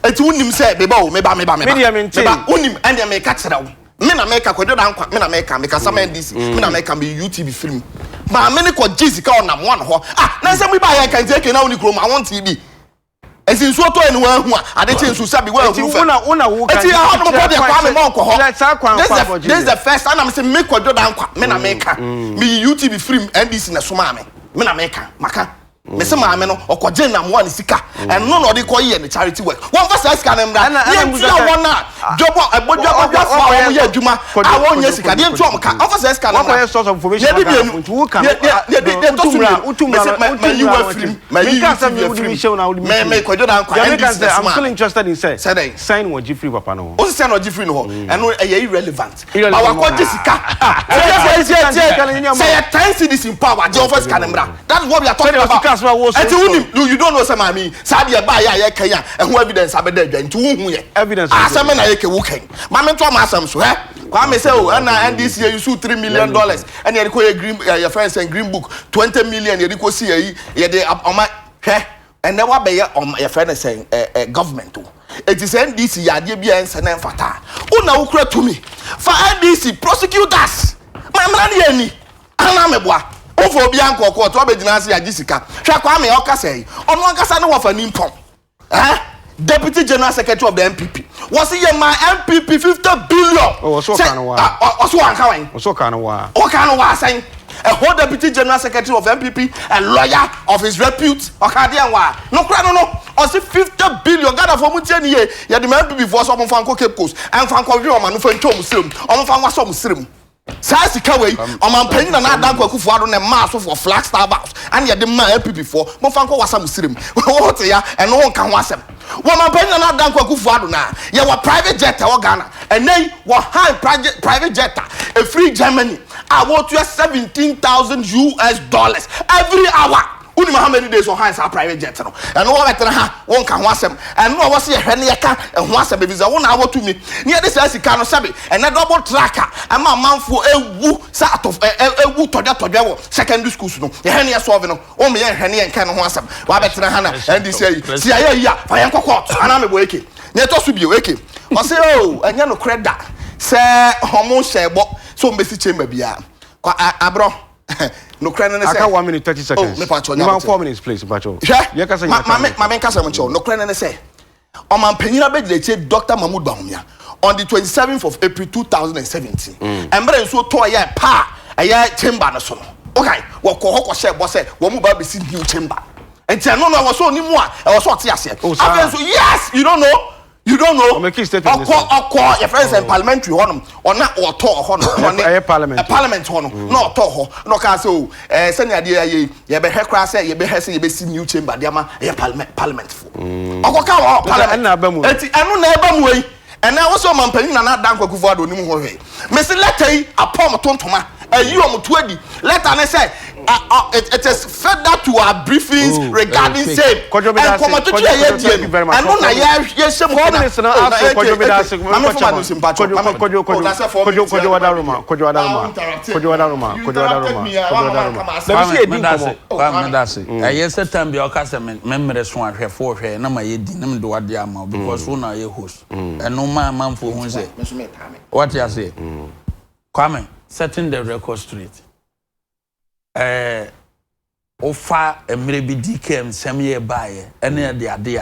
B: Eti wonim sɛ meba o meba meba meba.
A: Me deɛ mente.
B: Meba wonim ɛndeɛ meka kyerɛ wo. Me na meka Kwadwo Dankwa me na meka mekasa ma NDC me na meka me UTV film. Maame ne kɔ gye sika ɔnam one hɔ. Ah na nsɛm yi ba yɛ nka nti eke na wo ne kurom a wonte bi. Esi nsuo tɔ ɛni wɔn ahu a ade kye nsu sɛbi wɔn
A: Eti
B: ahu
A: wo na wo na wo ka.
B: Eti ɛhɔ nom kɔ deɛ Kwame mɔ nkɔ hɔ.
A: Saa kwan
B: This
A: kwan
B: is the
A: kɔ
B: this is the first time na me se me Kwadwo Dankwa me na meka. Me yi UTV film NDC na somaa me. Me na meka maka. Me se maame no ɔkɔgye namoa ne sika ɛno na ɔde kɔ yɛ ne charity work. Wɔn fa saa sika no mmra.
A: Ɛna- ɛna
B: Yɛn
A: mbusa
B: tua
A: sɛ-
B: wɔn a dwabɔ ɛbɔdwabɔdwafoɔ a wɔn yɛ adwuma a wɔn nyɛ sika deɛ ntua wɔn ka ɔfa saa sika no mmra.
A: Wakɔyɛ source of information
B: Yɛde
A: ma Ghana
B: mmienu
A: nti wo ka no,
B: yɛ yɛ yɛde yɛ tɔ so
A: wotu mmra-
B: mmienu.
A: wotu
B: Me
A: mmra-
B: se ma
A: wotu
B: ma yi
A: mmra
B: wa
A: wɔn
B: firim
A: akyi.
B: ma yi
A: Menka sɛ
B: UTV
A: me wode me hyɛ wo na wode me
B: afirim. Me
A: hyɛ
B: me Kwadwo Dankwa
A: Deɛ meka
B: NDC na
A: sɛ I'm
B: somaa
A: still
B: me.
A: interested in sɛ
B: Sɛ dɛn?
A: sɛn na wɔgye firi papa no hɔ.
B: O sisɛ na ɔgye firi no hɔ ɛno ɛyɛ irrelevant.
A: Irrelevant.
B: Ba wakɔgye sika. Sɛ sɛ sɛ sɛ yɛ 10 cedis mpo a wagye ɔfa sika no mmra. That is what we are talking
A: Sɛdeɛ
B: about.
A: ɔsika so a wo so-
B: Ɛti wonim you you don't know sɛ maame yi saa deɛ ɛbaa yɛ a yɛka yi a ɛho evidence abɛda adwa nti wohu yɛ.
A: Evidence.
B: Asɛm na yɛka wo kan. Maame nto ama asɛm so hɛ. Kwame sɛ o ɛna NDC yɛ use $3 million ɛna yɛde kɔ yɛ green yɛ fɛn sɛ green book 20 million yɛde kɔ si yɛ yi yɛde ɔma hwɛ ɛnɛ wabɛyɛ ɔma yɛfrɛ no sɛ ɛ ɛ government o. Eti sɛ NDC yɛ adeɛ bi a ɛnsɛ na ɛmfata a wo na wokura tumi fa NDC prosecutors ma mmara no yɛ ni ana meboa wofɔ obi ankɔ court wabɛgyina ase agye sika. Hwɛ Kwame ɔkasa yi ɔno ankasa ne wɔfa ni mpɔn eh? Deputy General Secretary of the NPP wɔsi yɛ ma NPP 50 billion.
A: Oh, ɔso ɔka no waa.
B: Ɔso wanka wɔn.
A: Ɔso ɔka no waa.
B: Ɔka no waa sɛn? A whole deputy general secretary of NPP, a lawyer of his repute, ɔka adeɛ waa nokura no ɔsi 50 billion Ghana fo mu tie ni yie yɛde ma NPP foɔ sɛ ɔmo nfa nkɔ Cape Coast ɛnfa nkɔ hwɛ ɔmo ano fa ntwa ɔmo sirim ɔmo nfa nwasa ɔmo sirim. Saa sika wei ɔmanpanyin na Nana Danko Akufo-Addo na mmaa so for Flagstaff House ɛna yɛde maa NPP foɔ mo fa nkɔ wasa mo sirim. Wɔte ya ɛno ho nka ho asɛm. Wɔmanpanyin na Nana Danko Akufo-Addo na yɛwɔ private jet ɛwɔ Ghana ɛnɛ yi wɔ han private jet a efiri Germany a wɔtua $17,000 US every hour. Wonim how many days ɔhan saa private jet no? Ɛno wɔbɛtena ha wɔnka ho asɛm. Ɛno a wɔsi yɛhwɛ ne yɛka ɛho asɛm ebi sɛ wo na awɔtumi ne yɛde saa sika no sɛbi ɛnɛ double track a ɛma amanfoɔ ewu sɛ atɔ ɛ ɛ ewu tɔdwɛtɔdwɛ wɔ secondary schools no yɛhwɛ ne yɛ solve no wɔn yɛ nhwɛ ne yɛn nka ne ho asɛm. Wɔabɛtena ha na NDC ayi si ayɛ yi a fa yɛn kɔ court anaa mebɔ eke ne ɛtɔ so bio eke ɔsɛ o ɛnyɛ nokorɛ da sɛ ɔmo hyɛ bɔ sɛ ɔmo bɛsi chamber biara kɔ aborɔ nokorɛ no ne sɛ
A: Aka 1 minute 30 seconds.
B: Oh, mepa kyɛw,
A: Nyuma
B: nyabotire.
A: 4 minutes please, mepa kyɛw.
B: Hwɛ
A: Yɛ kasa
B: ma
A: nyina
B: ma me ma me nkasa mo nkyɛw. Nokorɛ no ne sɛ ɔmanpanyin abɛgyina akyire Dr Mahmood Bawumia on the 27th of April 2017 mmerɛ nsuo tɔɔ yɛ paa ɛyɛ chamber no so no okay Wɔkɔ hɔ kɔhyɛ bɔ sɛ wɔn mu ba bɛsi new chamber. Nti ɛno no ɛwɔ sɛ ɔnim a ɛwɔ sɛ ɔte aseɛ.
A: Oh, saa.
B: Afei nso, yes, you don't know, you don't know.
A: Ɔmɛki statement ne
B: Ɔkɔ
A: sɛ.
B: ɔkɔ yɛfrɛ no sɛ parliamentary hɔnom, ɔna ɔtɔɔ hɔ no, ɔne
A: Ɛyɛ parliament.
B: Parliament hɔ no na ɔtɔɔ hɔ na ɔkaa sɛ o sɛnea adeɛ ayɛ yi, yɛbɛhwɛ koraa sɛ yɛbɛhwɛ sɛ yɛbɛsi new chamber de ama ɛyɛ parliament fo. Ɔkɔka wɔ hɔ parliament.
A: Ɛna aba mu no.
B: Eti ɛno na ɛba mu yi, ɛnɛ wosɛ ɔmampanyin Nana Dankwa Akufo Addo onim ho hwee. Mesi letter yi apɔm to ntoma ayi ɔmo to adi. Letter ne sɛ it is further to our briefings
A: Oh,
B: regarding
C: fake.
B: same.
A: Kwadwo Medase,
B: Nkɔmɔtwitwi
A: Kwadwo,
B: a
A: Kwadwo,
B: yɛdie
A: thank you very
B: no,
A: much.
B: ɛno na yɛhyɛ mu.
A: 4 minutes na
B: Oh,
A: aso
B: na
A: Kwadwo
B: AK,
A: Medase.
B: AK, Mame foma no si mpacho.
A: Kwadwo, Kwadwo,
B: Oh,
A: Kwadwo,
B: that's a four
A: Kwadwo,
B: minutes,
A: Kwadwo
B: yeah.
A: Wadaroma, Kwadwo Wadaroma,
B: Ah, interrupted.
A: Kwadwo Wadaroma,
B: You
A: Kwadwo
B: interrupted
A: Wadaroma,
B: me, ah,
A: Kwadwo
B: mama,
A: Wadaroma.
B: come on.
A: Dabi si edi
C: Medase,
A: nkɔmɔ.
C: Kwame medase. Ɛyɛ sɛ time bi a ɔka sɛ me mmerɛ so ahwɛfoɔ hwɛ na ma yɛ di na mede wade ama wo because wo na yɛ host. Ɛno ma amanfoɔ hu sɛ
B: Me nso metaa me.
C: wate aseɛ. Kwame, setting the record straight. Wofa mmerɛ bi DKM nsɛm yɛ baeɛ ɛne ɛde ade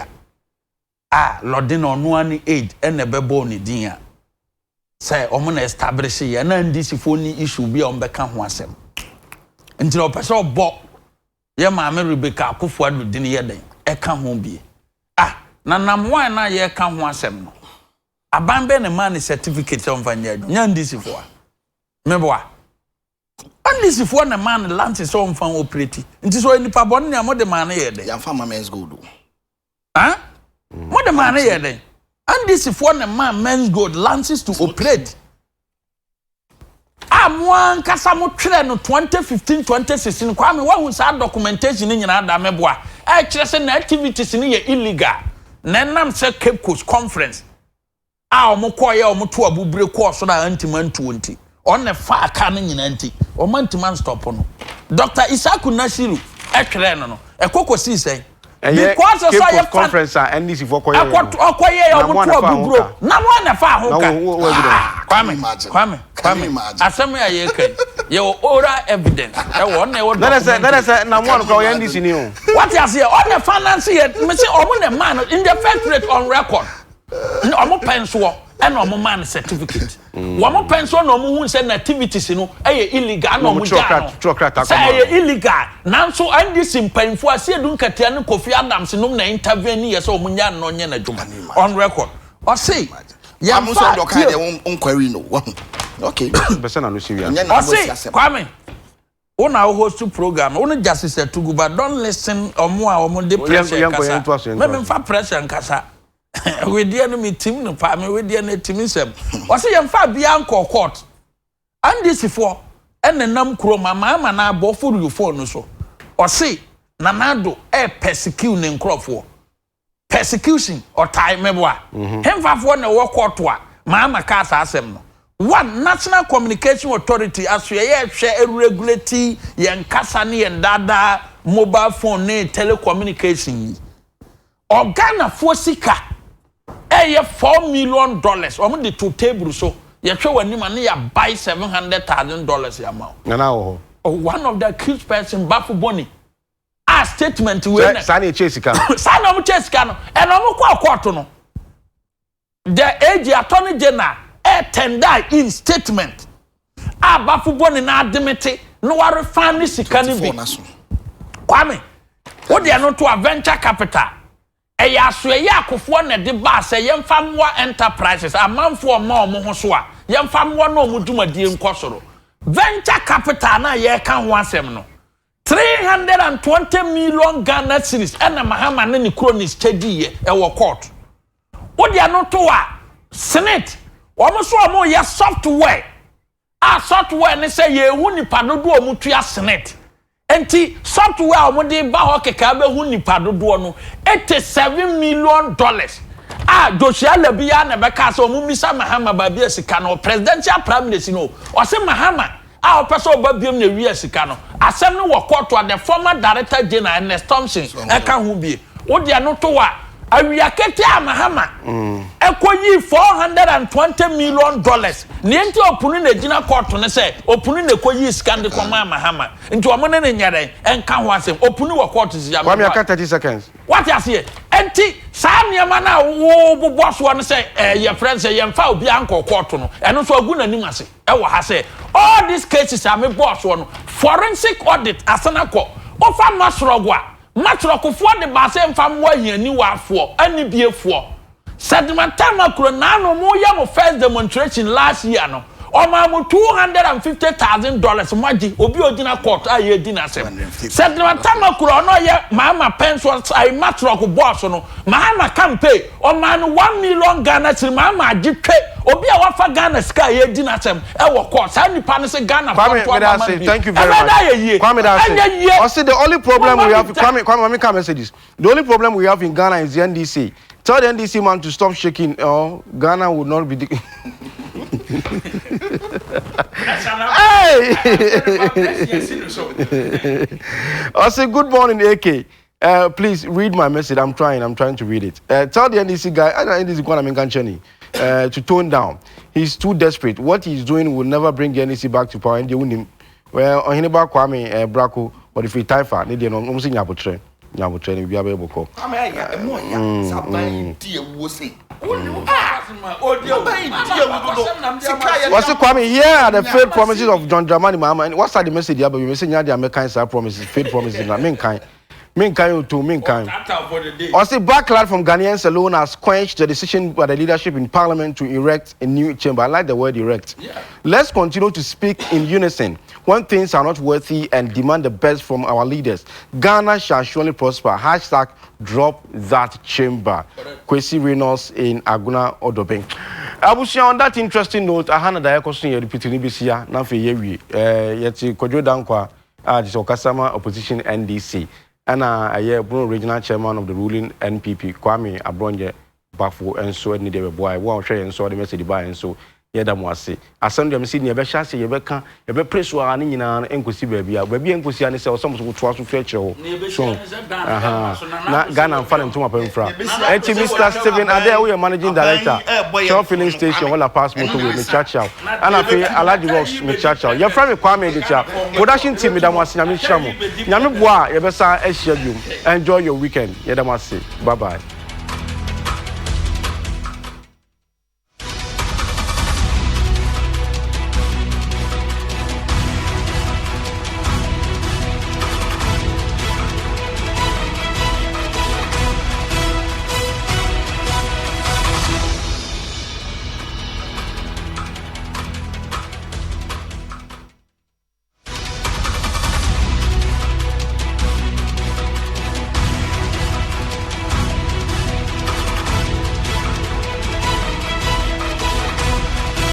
C: a Lordina ɔno ani aid ɛna ɛbɛbɔɔ ne din a sɛ ɔmo na establish yɛ na NDC foɔ ni issue bi a ɔmo bɛka ho asɛm, nti na ɔpɛ sɛ ɔbɔ yɛ maame Rebecca Akufo Addo din yɛ den ɛka ho bie. Ah, na nam one na yɛka ho asɛm no, aban bɛɛ ne maa ne certificate sɛ ɔmfa nyɛ adwuma? Nyɛ NDC foɔ a meboa, NDC foɔ na maa ne license sɛ ɔmfa operate, nti sɛ ɔyɛ nipa bɔne nea mode maa no yɛ dɛn?
B: Yɛmfa ma Menzgold o.
C: Ah, mode maa no yɛ dɛn? NDC foɔ na maa Menzgold license to operate a mo ankasa mo twerɛ no 2015, 2016. Kwame, wahu saa documentation no nyinaa da meboa ɛkyerɛ sɛ na activities no yɛ illegal, na ɛnam sɛ Cape Coast conference a wɔn kɔɔyɛ a wɔn to abubire kɔɔ soro a antima ntuo nti ɔne fa aka no nyinaa nti wɔn antima nstop no. Dr Isaku Nasiru ɛtwerɛ no ɛkɔ kɔsii sɛn?
A: Ɛyɛ
C: Because
A: Cape
C: sɛ
A: Coast
C: ɔyɛ fan
A: conference a NDC foɔ kɔyɛ
C: ɛkɔ ɔkɔyɛ yɛ
A: Na
C: ɔmo
A: mo
C: to
A: a na fa ho
C: abuburo
A: ka.
C: na mo na fa ho
A: Na
C: ka.
A: wo evidence.
C: Ah, Kwame,
B: Imagine.
C: Kwame,
B: Can you
C: Kwame,
B: imagine?
C: asɛm a yɛka yi, yɛwɔ oral evidence ɛwɔ ɔna ɛwɔ
A: Na sɛ na
C: documentary.
A: sɛ na mo ano kora ɔyɛ NDC ni o.
C: Wate aseɛ? Ɔna finance yɛ mesi ɔmo na maa no in the first place on record. Ɔmo pɛ nsoɔ ɛna ɔmo maa no certificate. Wɔn pɛ nsoɔ na ɔmo hu sɛ na activities no ɛyɛ illegal na
A: Na ɔmo
C: ɔmo
A: twerɛ
C: gyaa no
A: twerɛ krataa
C: sɛ
A: kɔmaa
C: ɛyɛ
A: no.
C: illegal, nanso NDC mpanyinfoɔ Asiedu Nketia ne Kofi Adams nom na intervene yɛ sɛ ɔmo nya no nyɛ n'adwuma. On record, ɔse
B: Amo sɛ ɔde
C: yɛmfa
B: ɔka
C: tie.
B: deɛ wo nkɔri no wahu. Okay.
A: Bɛsɛ na no si wia.
B: Ɛnyɛ na mo asi
C: Ɔse
B: asɛm.
C: Kwame, wo na wo host program, wo no Justice Atuguba, don't listen ɔmo a ɔmo de pressure
A: Yɛnkɔ,
C: kasa.
A: yɛntoa so, yɛntoa
C: Mɛmi
A: so.
C: nfa pressure nkasa. Wedeɛ no mi tim no paa, mi wedeɛ no etimi nsɛm. Ɔse yɛnfa bia nkɔ court. NDC foɔ ɛna nam kurom ama na abɔ fori phone no so. Ɔse Nana Addo ɛ persecute ne nkorɔfoɔ, persecution ɔtae mɛboa. Hemfafoɔ na ɛwɔ court a Mahama kaa saa asɛm no? One, National Communication Authority asoɛyɛ ɛhwɛ regulate yɛn kasa ne yɛn daadaa mobile phone ne telecommunication yi, ɔghanafoɔ sika ɛyɛ $4 million wɔn de to table so, yɛhwɛ wɔn anim a ne yɛ buy $700,000 yɛ ama wo.
A: Nana wɔ hɔ.
C: Oh, one of the accused person, Baffoe-Bonnie, a statement wei na
A: Saa na ekyɛ sika no.
C: Saa na wɔn kyɛ sika no, ɛna wɔn kɔ court no, the AG, Attorney General, ɛ tender in statement a Baffoe-Bonnie na admit na wɔrefa ne sika no bi.
B: 24 na so.
C: Kwame, wo deɛ no to a venture capital ɛyɛ asoɛyɛ akofoɔ na ɛde baa sɛ yɛmfa mmoa enterprises amanfoɔ ɔma ɔmo ho so a yɛmfa mmoa na ɔmo dwumadie nkɔ soro. Venture capital na yɛreka ho asɛm no, 320 million Ghana cedis ɛna Mahama ne ne cronies kyɛdiiɛ ɛwɔ court. Wo deɛ no to a SSNIT, wɔn nso wɔn yɛ software a software ne sɛ yɛhu nipa dodoɔ a wɔn tua SSNIT, nti software a wɔde ba hɔ kɛkɛ abɛhu nipa dodoɔ no, $87 million a Joshua Alabi ya na bɛka sɛ wɔn misa Mahama baabi a sika no, presidential primaries no, ɔsɛ Mahama a ɔpɛ sɛ ɔba biem na ewia sika no. Asɛm no wɔ court a the former Director General Ernest Thompson ɛka ho bie. Wo deɛ no to a awia kete a Mahama. ɛkɔyii $420 million. Nea nti a Opuni na egyina kɔɔto ne sɛ Opuni na ɛkɔyii sika no de kɔmaa Mahama. Nti wɔn ne no nyɛ dɛn? Ɛnka ho asɛm. Opuni wɔ kɔɔto sisi a
A: Kwame
C: meboa.
A: aka 30 seconds.
C: Wate aseɛ? Ɛnti saa nneɛma no a wobobɔ soɔ no sɛ ɛɛ yɛfrɛ no sɛ yɛmfa obiara nkɔɔ kɔɔto no, ɛno nso agu n'anim ase ɛwɔ ha sɛ all these cases a mebɔɔ soɔ no, forensic audit asan akɔ. Wofa Masrɔgo a, Masrɔkofoɔ de baa sɛ mfa mmoa ahianiwaafoɔ, anibiefoɔ. Sɛdematama kuro naano mo yɛ mo first demonstration last year no ɔmaa mo $250,000 mo agye obi a ogyina court a yɛredi n'asɛm. Sɛdematama kuro ɔno ɔyɛ Mahama pɛnso ayi matrɔk boss no Mahama campaign ɔmaa no 1 million Ghana cedi Mahama agye twe obi a wafa Ghana sika a yɛredi n'asɛm ɛwɔ court saa nipa no sɛ Ghana
A: Kwame
C: fɔ nto aba ma
A: Medase,
C: bi
A: thank you very
C: ɛbɛda
A: much.
C: ayɛ yie
A: Kwame Medase.
C: ɛnyɛ yie.
A: Ɔse the only problem we have,
C: Kwame
A: Kwame, Kwame, Kwame, messages. The only problem we have in Ghana is the NDC. Tell the NDC man to stop shaking, or Ghana would not be. Hey! I say good morning, AK. Please read my message. I'm trying. I'm trying to read it. Tell the NDC guy, I NDC Kwame Nkancheni, to tone down. He's too desperate. What he's doing will never bring the NDC back to power. And they won't. Well, Oheneba Kwame Brako, or the free Taifa, need the no, I'm saying Nyabotre. Nyabotre, ni bia be boko.
B: Kwame ayɛ ɛmu ɔya sɛ aban yi di ewuo se aban yi di ewu dodo sika yɛ.
A: What's it, Kwame? Here are the failed promises of John Dramani Mahama. And what's the message? Yeah, but you say the American promises, failed promises. Na me kind to me kind. Ɔse backlash from Ghanaians alone has quenched the decision by the leadership in parliament to erect a new chamber. I like the word erect. Let's continue to speak in unison when things are not worthy and demand the best from our leaders. Ghana shall surely prosper. #DropThatChamber. Kwesi Reynolds in Aguna Odobeng. Abusua, on that interesting note, aha na da yɛkɔ so yɛ repeat ni bɛsi ya na afei yɛwie. Yɛte Kwadwo Dankwa a kyerɛ sɛ ɔkasa ma opposition NDC ɛna ɛyɛ Bono regional chairman of the ruling NPP, Kwame Abronye Bafo, nso ɛne deɛ bɛboa wo a wɔhwɛ yɛn nso ɔde message baa yɛn nso, yɛda mo ase. Asɛm deɛ mesi nea yɛbɛhyɛ ase, yɛbɛka, yɛbɛpere so a ne nyinaa no nkɔsi baabi a baabi a nkɔsi a ne sɛ ɔsɛm so wotoa so firi akyerɛ hɔ so na Ghana mfa ne ntoma pɛ mfra. Ɛnti Mr Stephen Ade, woyɛ managing director Shell filling station wɔ La Pass motorway, mekyerɛkyerɛw. Ɛna afei Alhaji Rocks, mekyerɛkyerɛw. Yɛfrɛ me Kwame Adekyia. Production team, meda mo ase. Nyame nhyira mo. Nyame boa a yɛbɛsa ahyia biom. Enjoy your weekend. Yɛda mo ase. Bye bye.